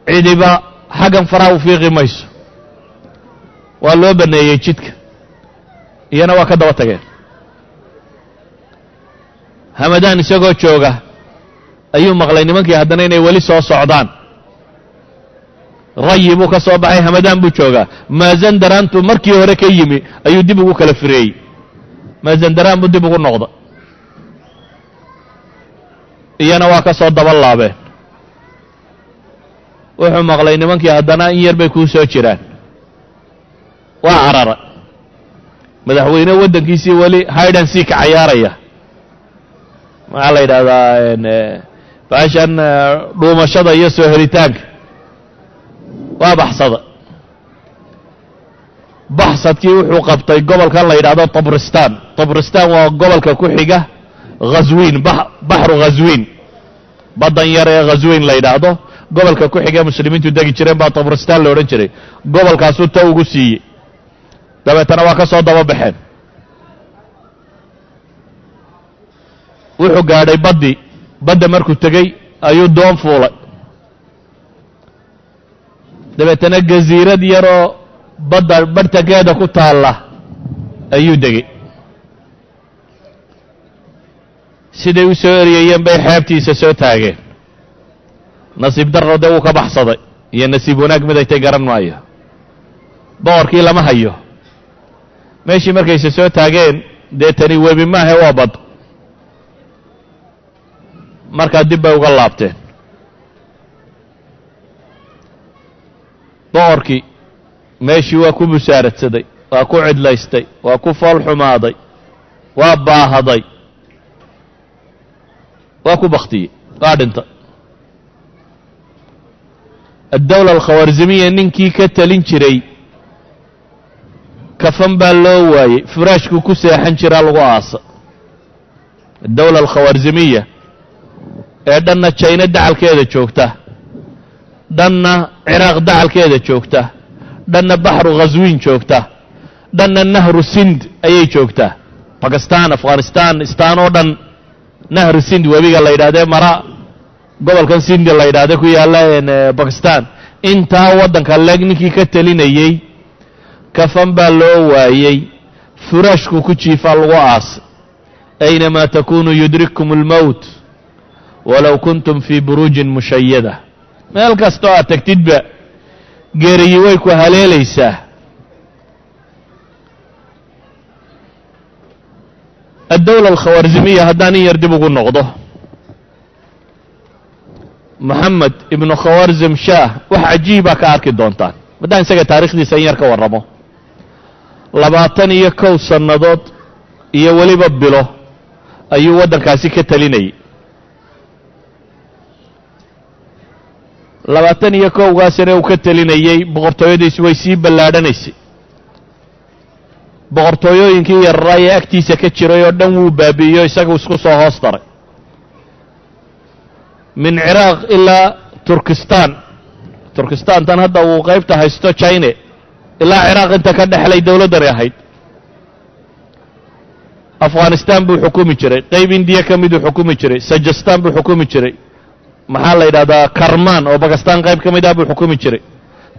cidiba xaggan faraha u fiiqi mayso, waa loo baneeyey jidka, iyana waa ka daba tageen. Hamadaan isagoo jooga ayuu maqlay nimankii haddana inay weli soo socdaan. Rayi buu ka soo baxay, Hamadaan buu joogaa. Maazandaraantu markii hore ka yimi ayuu dib ugu kala fireeyey, Maazandaraan buu dib ugu noqda, iyana waa ka soo daba laabeen. Wuxuu maqlay nimankii haddana in yar bay kuu soo jiraan, waa carara. Madaxweyne waddankiisii weli hide and seek cayaaraya, maxaa la yidhahdaa baashan dhuumashada iyo soo helitaanka, waa baxsada. Baxsadkii wuxuu qabtay gobolkan la yidhahdo Tabristan. Tabristan waa gobolka ku xiga Khaswiin, Baxru Khaswiin, baddan yar ee Khaswiin la yidhaahdo gobolka ku xiga muslimiintu degi jireen baa Tabristan la odhan jiray. Gobolkaasuu ta ugu siiyey, dabeetana waa ka soo daba baxeen. Wuxuu gaadhay baddi, badda markuu tegey ayuu doon fuulay, dabeetana gasiirad yaroo badda barhtankeeda ku taalla ayuu degey. Siday u soo eryayeen bay xeebtiisa soo taageen. Nasiib darro dee wuu ka baxsaday, iyo nasiib wanaag mid ay tay garan maayo, boqorkii lama hayo. Meeshii markayse soo taageen, dee tani webi maahe, waa bad, markaa dib bay uga laabteen. Boqorkii meeshii waa ku busaaradsaday, waa ku cidlaystay, waa ku fool xumaaday, waa baahaday, waa ku baktiyey, waa dhintay. Addawla alkhawarzimiya ninkii ka talin jiray kafan baa loo waayey, furaashkuu ku seexan jiraa lagu aasa. Addawla alkhawarzimiya ee dhanna Jayna dacalkeeda joogta, dhanna Ciraaq dacalkeeda joogta, dhanna Baxru Khaswiin joogta, dhanna Nahru Sind ayay joogtaa, Bakistan, Afghanistan, istaan oo dhan Nahru Sind webiga la yidhahdee mara gobolkan Sindi la yidhahde ku yaalla Bakistan, intaa waddanka leeg ninkii ka telinayey kafan baa loo waayey, furaashku ku jiifaa lagu aasay. Aynamaa takunu yudrikkum almowt walow kuntum fii buruujin mushayada. Meel kastoo aad tagtidba geeriyi way ku haleelaysaa. Addawla alkhawarzimiya haddaan in yar dib ugu noqdo, Moxamed ibnu Khawarzim Shaah wax cajiibaa ka arki doontaan haddaan isaga taarikhdiisa in yar ka warramo. 21 sannadood iyo weliba bilo ayuu waddankaasi ka telinayay. 21-gaasina uu ka telinayey, boqortooyadiisu way sii ballaadhanaysay. Boqortooyooyinkii yararaa ee agtiisa ka jiray oo dhan wuu baabi'iyo, isagu isku soo hoos daray, min Ciraaq ilaa Turkistan. Turkistan tan hadda uu qaybta haysto China ilaa Ciraaq inta ka dhexlay dowladdani ahayd. Afghanistan buu xukumi jiray, qayb Indiya ka miduu xukumi jiray, Sajastan buu xukumi jiray, maxaa la yidhahdaa Karman oo Bakistan qayb ka mid ah buu xukumi jiray,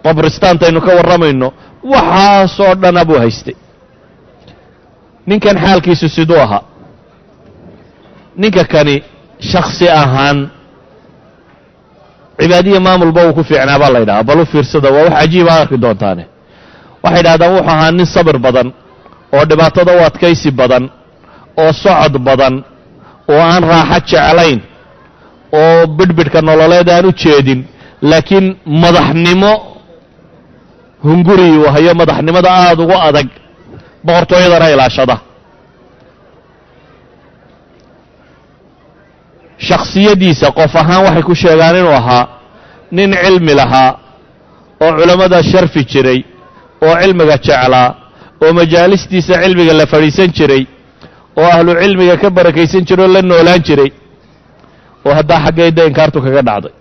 Tabristaantaynu ka warramayno, waxaasoo dhana buu haystay. Ninkan xaalkiisu siduu ahaa? Ninka kani shaksi ahaan cibaadiya maamulba uu ku fiicnaa baa la yidhahaa. Bal u fiirsada, waa wax cajiib aad arki doontaane. Waxay yidhahdaan wuxuu ahaa nin sabir badan oo dhibaatada u adkaysi badan oo socod badan oo aan raaxo jeclayn oo bidhbidhka nololeed aan u jeedin, laakiin madaxnimo hunguri uu hayo, madaxnimada aada ugu adag, boqortooyadana ilaashada. Shakhsiyaddiisa qof ahaan waxay ku sheegaan inuu ahaa nin cilmi lahaa oo culammada sharfi jiray oo cilmiga jeclaa oo majaalistiisa cilmiga la fadhiisan jiray oo ahlu cilmiga ka barakaysan jiray oo la noolaan jiray, oo haddaa xaggeedda inkaartu kaga dhacday.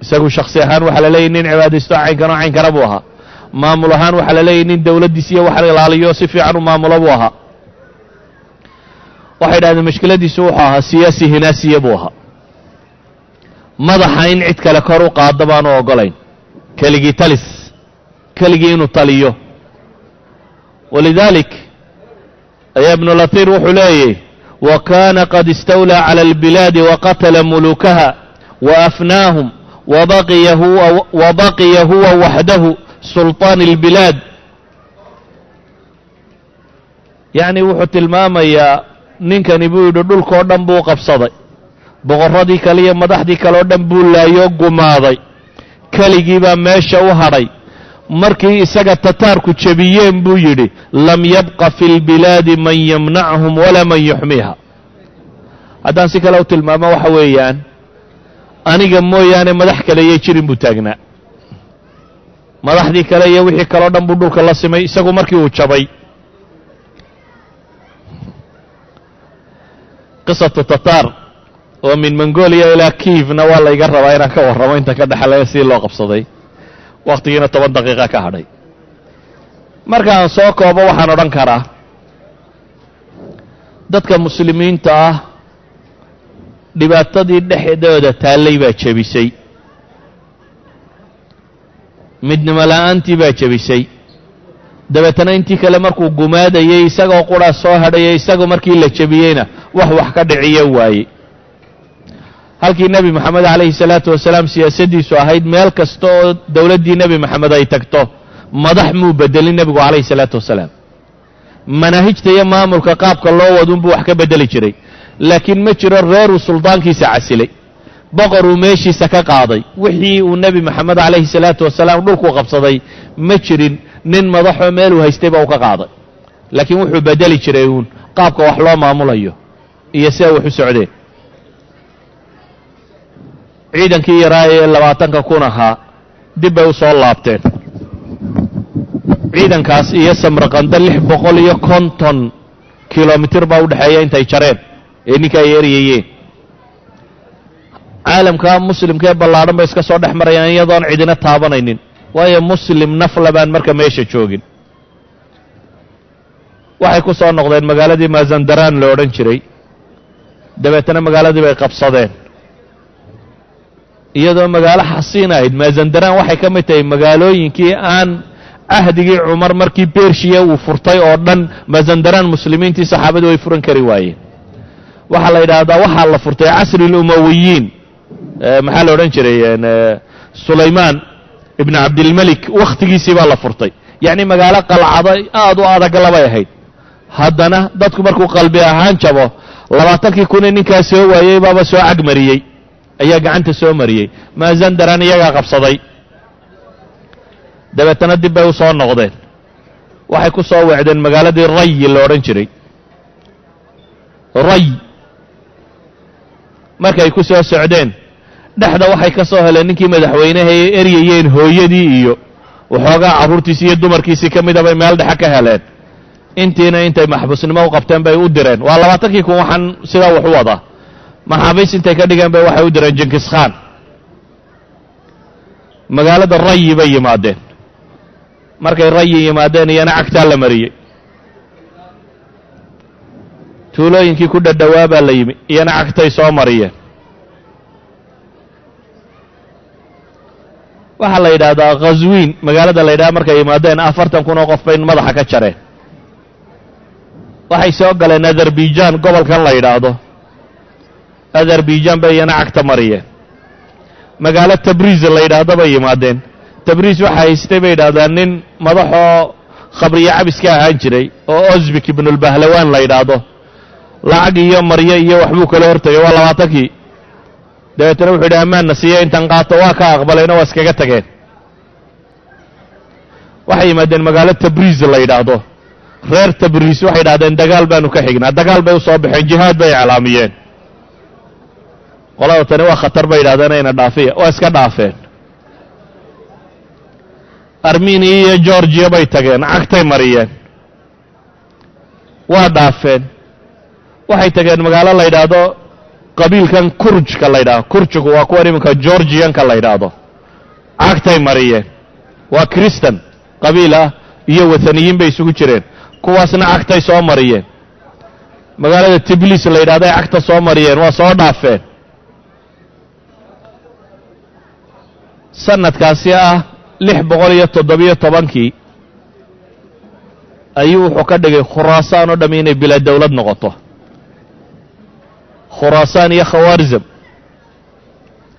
Isagu shakhsi ahaan waxaa la leeyahy nin cibaadaysto caynkan oo caynkana buu ahaa. Maamul ahaan waxaa la leeyahy nin dowladdiisa iyo waxan ilaaliyo si fiican u maamulo buu ahaa. Waxay idhahdeen mashkiladiisu wuxuu ahaa siyaasi hinaasiya buu ahaa, madaxa in cid kale kor u qaado baanu ogolayn, keligii talis, keligii inuu taliyo. Walidaalik ayaa ibnulatiir wuxuu leeyay wa kaana qad istawlaa cala albilaadi waqatala muluukaha wa afnaahum wabaqiya huwa waxdahu sulطaan albilaad. Yacni wuxuu tilmaamayaa ninkani buu yidhi dhulkoo dhan buu qabsaday, boqorradii kale iyo madaxdii kale oo dhan buu laayoo gumaaday, keligii baa meesha u hadhay. Markii isaga tataarku jebiyeen buu yidhi lam yabqa fi lbilaadi man yamnachum walaa man yuxmiiha. Haddaan si kale u tilmaamo waxa weeyaan aniga mooyaane madax kale yay jirin buu taagnaa, madaxdii kale iyo wixii kaleo dhan buu dhulka la simay isagu markii uu jabay. Qisatu tataar oo min mongolia ilaa kiivna waa layga rabaa inaan ka warramo inta ka dhexlaya sidii loo qabsaday, wakhtigiina 10 daqiiqa ka hadhay. Markaan soo koobo waxaan odhan karaa dadka muslimiinta ah dhibaatadii dhexdooda taallay baa jebisay, midnimo la'aantii baa jebisay. Dabeetana intii kale markuu gumaadayey isagoo qura soo hadhayay, isagoo markii la jebiyeyna wax ka dhiciyo waayey. Halkii nebi moxamed calayhi salaatu wasalaam siyaasaddiisu ahayd meel kasta oo dowladdii nebi moxamed ay tagto madax muu bedelin nebigu calayhi salaatu wasalaam. Manaahijta iyo maamulka qaabka loo wadunbuu wax ka bedeli jiray, laakiin ma jiro reeruu suldaankiisa casilay, boqoruu meeshiisa ka qaaday. Wixii uu nebi moxamed calayhi salaatu wasalaam dhulkuu qabsaday ma jirin nin madaxoo meeluu haystay ba uu ka qaaday, laakiin wuxuu bedeli jiray uun qaabka wax loo maamulayo iyo sida wax u socdeen. Ciidankii yaraa ee 20,000 ahaa dib bay u soo laabteen. Ciidankaas iyo Samarqanda 650 kilomitir baa u dhexeeya intay jareen ee ninka ay eryayeen. Caalamka muslimka ee ballaadhan bay iska soo dhex marayaan iyadoon cidina taabanaynin, waayo muslim nafla baan marka meesha joogin. Waxay ku soo noqdeen magaaladii Mazandaraan la odhan jiray, dabeetana magaaladii bay qabsadeen iyadoo magaalo xasiin ahayd. Mazandaraan waxay ka mid tahay magaalooyinkii aan cahdigii Cumar markii Bershiya uu furtay oo dhan Mazandaraan muslimiintii saxaabadu way furan kari waayeen. Waxaa la yidhaahdaa waxaa la furtay casri lumawiyiin, maxaa la odhan jiray, Sulaymaan ibn Cabdilmelik wakhtigiisii baa la furtay. Yacni magaalo qalcada aad u adag labay ahayd. Haddana dadku markuu qalbi ahaan jabo 20,000 ee ninkaa soo waayey baaba soo cagmariyey, ayaa gacanta soo mariyey. Mazandaran iyagaa qabsaday, dabeetana dib bay u soo noqdeen. Waxay ku soo weecdeen magaaladii Ray la odhan jiray. Ray markay ku soo socdeen dhexda waxay ka soo heleen ninkii madaxweynaha ee eryayeen hooyadii iyo waxoogaa carruurtiisii iyo dumarkiisii ka mida bay meel dhexe ka heleen. Intiina intay maxbuusnimo u qabteen bay u direen. Waa 20,000 waxaan sidaa wax u wadaa. Maxaabiis intay ka dhigeen bay waxay u direen Jinkis Khan. Magaalada Rayi bay yimaadeen. Markay Rayi yimaadeen iyana cagtaa la mariyey, tuulooyinkii ku dhadhowaa baa la yimi, iyana cagtay soo mariyeen. Waxaa la yidhaahdaa Khaswiin magaalada la yidhahda markay yimaadeen 40,000 oo qof bay madaxa ka jareen. Waxay soo galeen Azerbaijan, gobolkan la yidhaahdo Azerbaijan bay iyana cagta mariyeen. Magaalo Tabriiz la yidhaahdo bay yimaadeen. Tabriiz waxa haystay bay yidhahdaan nin madaxoo khamriyo cabiska ahaan jiray oo Osbik ibnulbahlawaan la yidhaahdo. Lacag iyo maryo iyo waxbuu kala hortegay, waa 20kii. Dabeetana wuxuu yidhi: "Ammaanna siiya intan qaato." Waa ka aqbalayna, waa iskaga tageen. Waxay yimaadeen magaalo Tabriis la yidhaahdo. Reer Tabriis waxay yidhahdeen: "Dagaal baanu ka xignaa." Dagaal bay u soo baxeen, jihaad bay iclaamiyeen. Qolada tani waa khatar bay yidhahdeen, ayna dhaafiya. Waa iska dhaafeen. Armeniya iyo Georgiya bay tageen, cagtay mariyeen, waa dhaafeen. Waxay tageen magaalo la yidhaahdo qabiilkan Kurjka la yidhahdo. Kurjku waa kuwan iminka Georgiyanka la yidhaahdo. Cagtay mariyeen. Waa Christan qabiil ah iyo wathaniyiin bay isugu jireen. Kuwaasna cagtay soo mariyeen. Magaalada Tiblis la yidhahdo ay cagta soo mariyeen, waa soo dhaafeen. Sanadkaasi ah 617kii ayuu wuxuu ka dhigay Khuraasaan oo dham inay bilaa dowlad noqoto, Khuraasaan iyo Khawaarzam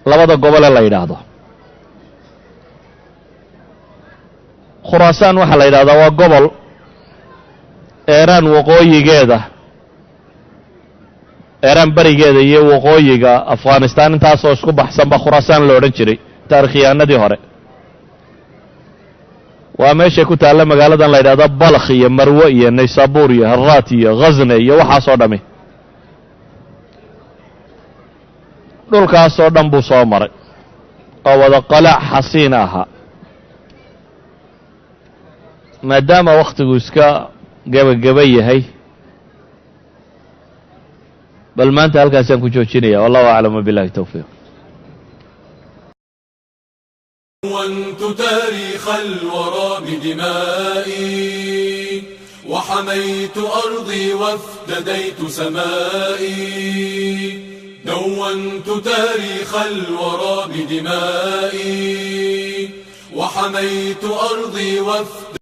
labada gobole la yidhaahdo. Khuraasaan waxaa la yidhahdaa waa gobol Eeraan waqooyigeeda, Eeraan berigeeda iyo waqooyiga Afghanistaan, intaasoo isku baxsan ba Khuraasaan la odhan jiray taarikhyahanadii hore. Waa meeshay ku taalla magaaladan la yidhahdo Balkh iyo Marwe iyo Naysabur iyo Haraat iyo Khasne iyo waxaasoo dhami. Dhulkaasoo dhan buu soo maray oo wada qalaac xasiina ahaa. Maadaama wakhtigu iska gebageba yahay, bal maanta halkaasaan ku joojinaya. Wallahu aclam wabillahi towfiiq. دونت تاريخ الورى بدمائي، وحميت أرضي وافتديت سمائي. دونت تاريخ الورى بدمائي، وحميت أرضي وافتديت